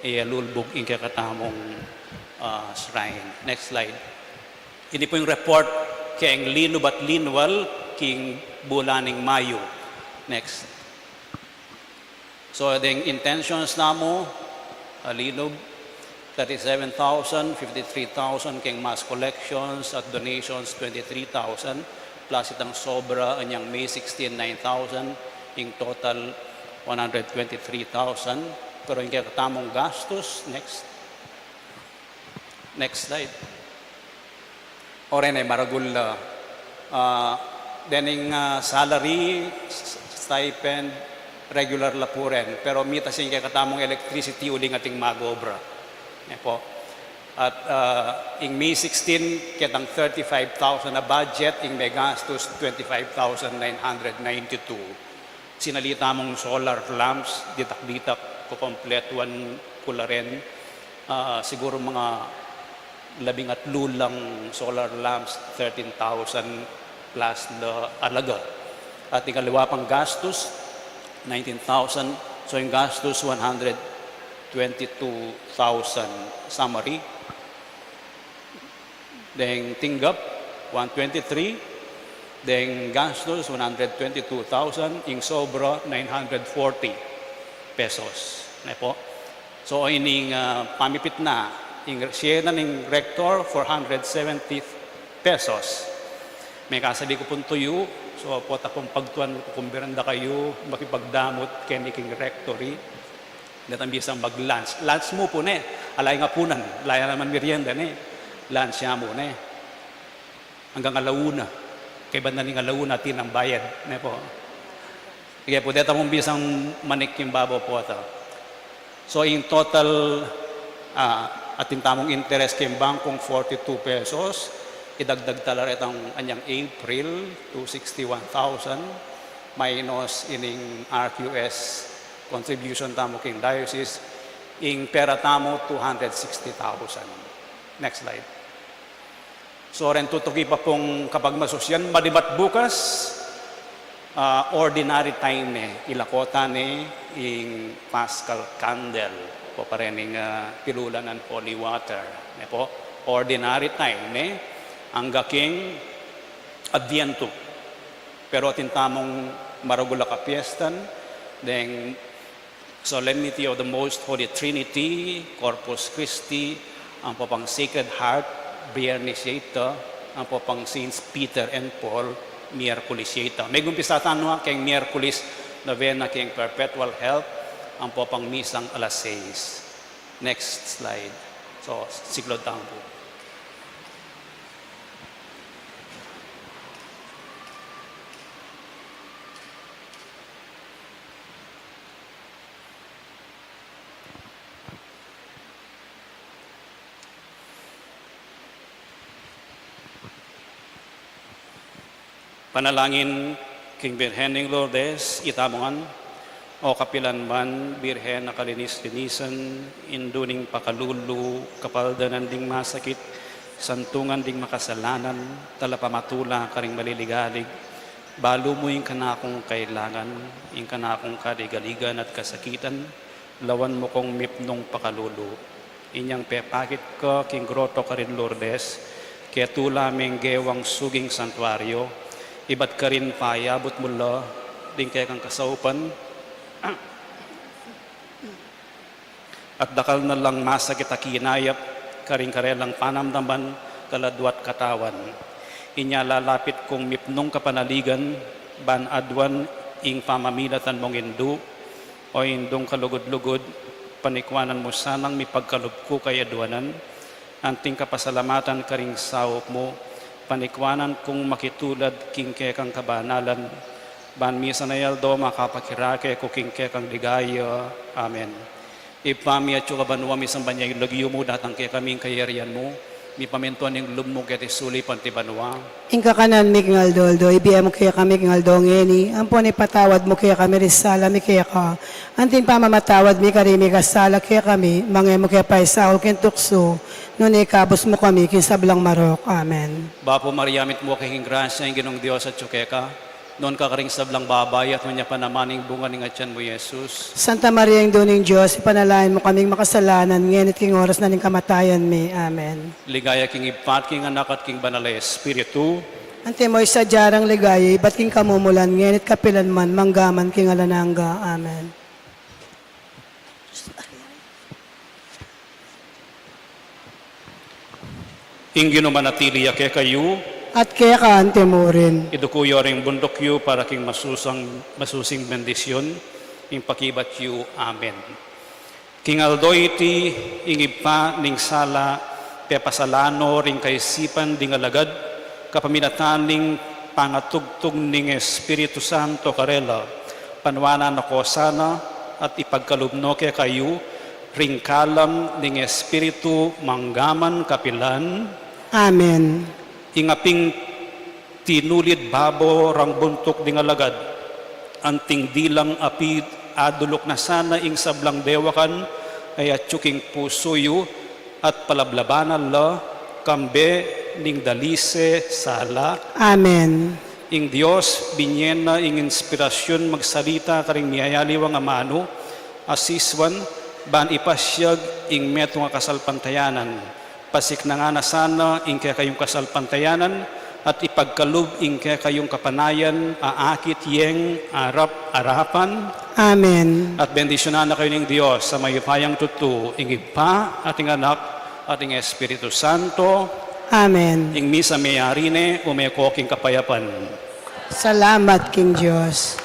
e, lulbug ing kekatamung, ah, shrine. Next slide. Ini pu ing report keng linub at linwal king bulan ning Mayu. Next. So, deng intentions namu, ah, linub, thirty-seven thousand, fifty-three thousand keng mass collections at donations, twenty-three thousand, plus itang sobra anyang May sixteen, nine thousand, ing total one hundred twenty-three thousand. Pero ing kekatamung gastus, next. Next slide. O reni, maragul la. Ah, dening, ah, salary, s-, stipend, regular la pu ren. Pero mitas ing kekatamung electricity uling ating mag-obra. E pu. At, ah, ing May sixteen, ketang thirty-five thousand a budget, ing megastus, twenty-five thousand nine hundred ninety-two. Sinali tamung solar lamps, ditak-ditak, kukumpletuan ku la rin. Ah, siguro mga labing atlu lang solar lamps, thirteen thousand plus na alaga. At ing aliwa pang gastus, nineteen thousand. So, ing gastus, one hundred twenty-two thousand summary. Deng tinggap, one twenty-three. Deng gastus, one hundred twenty-two thousand. Ing sobra, nine hundred forty pesos. Ne pu? So, ining, ah, pamipit na, ing siena ning rector, four hundred seventy pesos. Mekasabi ku pung tuyu, so, pota pung pagtuan, kukumbiran da kayu makipagdamut keni king rectory. Detang bisang mag-lunch. Lunch mu pu ne. Ala yang apunan. Ala yang naman merienda ne. Lunch ya mu ne. Anggang ala una. Kaybat na ning ala una, atin nang bayad. Ne pu? Sige pu, deta mung bisang manik king babo pota. So, in total, ah, atin tamung interest king bangkung forty-two pesos. Idagdag tala retang anyang April, two sixty-one thousand, minus ining R Q S contribution tamu king diocese, ing pera tamu, two hundred sixty thousand. Next slide. So, ren tutuki pa pung kapagmasusyan, malibat bukas, Ah, ordinary time ne, ilako ta ne ing Paschal candle, ampo pa rin ing, ah, pilulanan holy water, ne po, ordinary time ne, angga king Adviento. Pero atin tamung maragul a kapiestan, deng Solemnity of the Most Holy Trinity, Corpus Christi, ampo pang Sacred Heart, Biyernes ya ita, ampo pang Saints Peter and Paul, Miyerkules ya ita. Megumpisa tana keng Miyerkules, novena keng Perpetual Help, ampo pang misang alas sais. Next slide. So, siklaud tamu pu. Panalangin king Birhen ning Lourdes, itamu ngan, o kapilan man, Birhen a kalinis-linisan, indu ning pakalulu, kapaldanan ding masakit, santungan ding makasalanan, talapamatula karing maliligalig, balu mu ing kanakung kailangan, ing kanakung kaligaligan at kasakitan, lawan mu kung mipnung pakalulu. Inyang pepakit ka king groto karin Lourdes, ketula meng gewang suging santuario, ibat karin payabut mu la ding kekang kasaupan, at dakal na lang masakit a kinayap karing karelang panamdaman, kaladua at katawan. Inya lalapit kung mipnung kapanaligan, ban aduan ing pamamilatan mung indu, O Indung kalugud-lugud, panikwanan mu sanang mipagkalub ku kay aduanan, anting kapasalamatan karing saup mu, panikwanan kung makitulad king kekang kabanalan, ban misan a aldo makapakirake ku king kekang ligaya. Amen. Ibpa mi, atsu ka banua, misamban ya ing lagyu mu, datang kekami ing kayarian mu, mipamintuan ing lub mu keti sulip anti banua. Ing kakanan mi king aldo-aldo, ibie mu kekami king aldo ngeni, ampon ipatawad mu kekami ring sala mi keka, anti ing pamamatawad mi karing mikasala kekami, manga e mu ke paisaul king tuksu, nune ikabus mu kami king sablang marok. Amen. Bapu Maria, mitmu ka king grasya, ing Ginung Dios atsu keka, nuan ka karing sablang babai, at nuan ya pa naman ing bunga ning atian mu, Jesus. Santa Maria, Indu ning Dios, ipanalangin mu kaming makasalanan, ngeni at king oras na ning kamatayan mi. Amen. Ligaya king Ibpa, at king Anak, at king Banal a Espiritu. Antimo ing sadya nang ligaya, ibat king kamumulan, ngeni at kapilan man, mangga man king alang angga. Amen. Ing Ginu manatili ya kekayu. At keka anti murin. Iduku yu ring bunduk yu para king masusang, masusing bendisyun, ing pakibat yu. Amen. King aldo iti, ing Ibpa ning sala, pepasalan no ring kaisipan ding alagad, kapamilatan ning pangatugtug ning Espiritu Santo karela, panuanan na ko sana, at ipagkalub no kekayu, ring kalam ning Espiritu mangga man kapilan. Amen. Ing aping tinulid babo rang buntuk ding alagad, anting dilang api aduluk na sana ing sablang dewakan a atyu king pusu yu, at palablabanan la kambe ning dalise sala. Amen. Ing Dios binye na ing inspirasyun magsalita karing miyayaliwang amanu, asiswan, ban ipasyag ing metung a kasalpantayanan. Pasiknangan na sana ing kekayung kasalpantayanan, at ipagkalub ing kekayung kapanayan a akit yeng arap-arapan. Amen. At bendisyunan na kayu ning Dios a mayupayang tutu, ing Ibpa, at ing Anak, at ing Espiritu Santo. Amen. Ing misa meyari ne, ume ko king kapayapan. Salamat king Dios.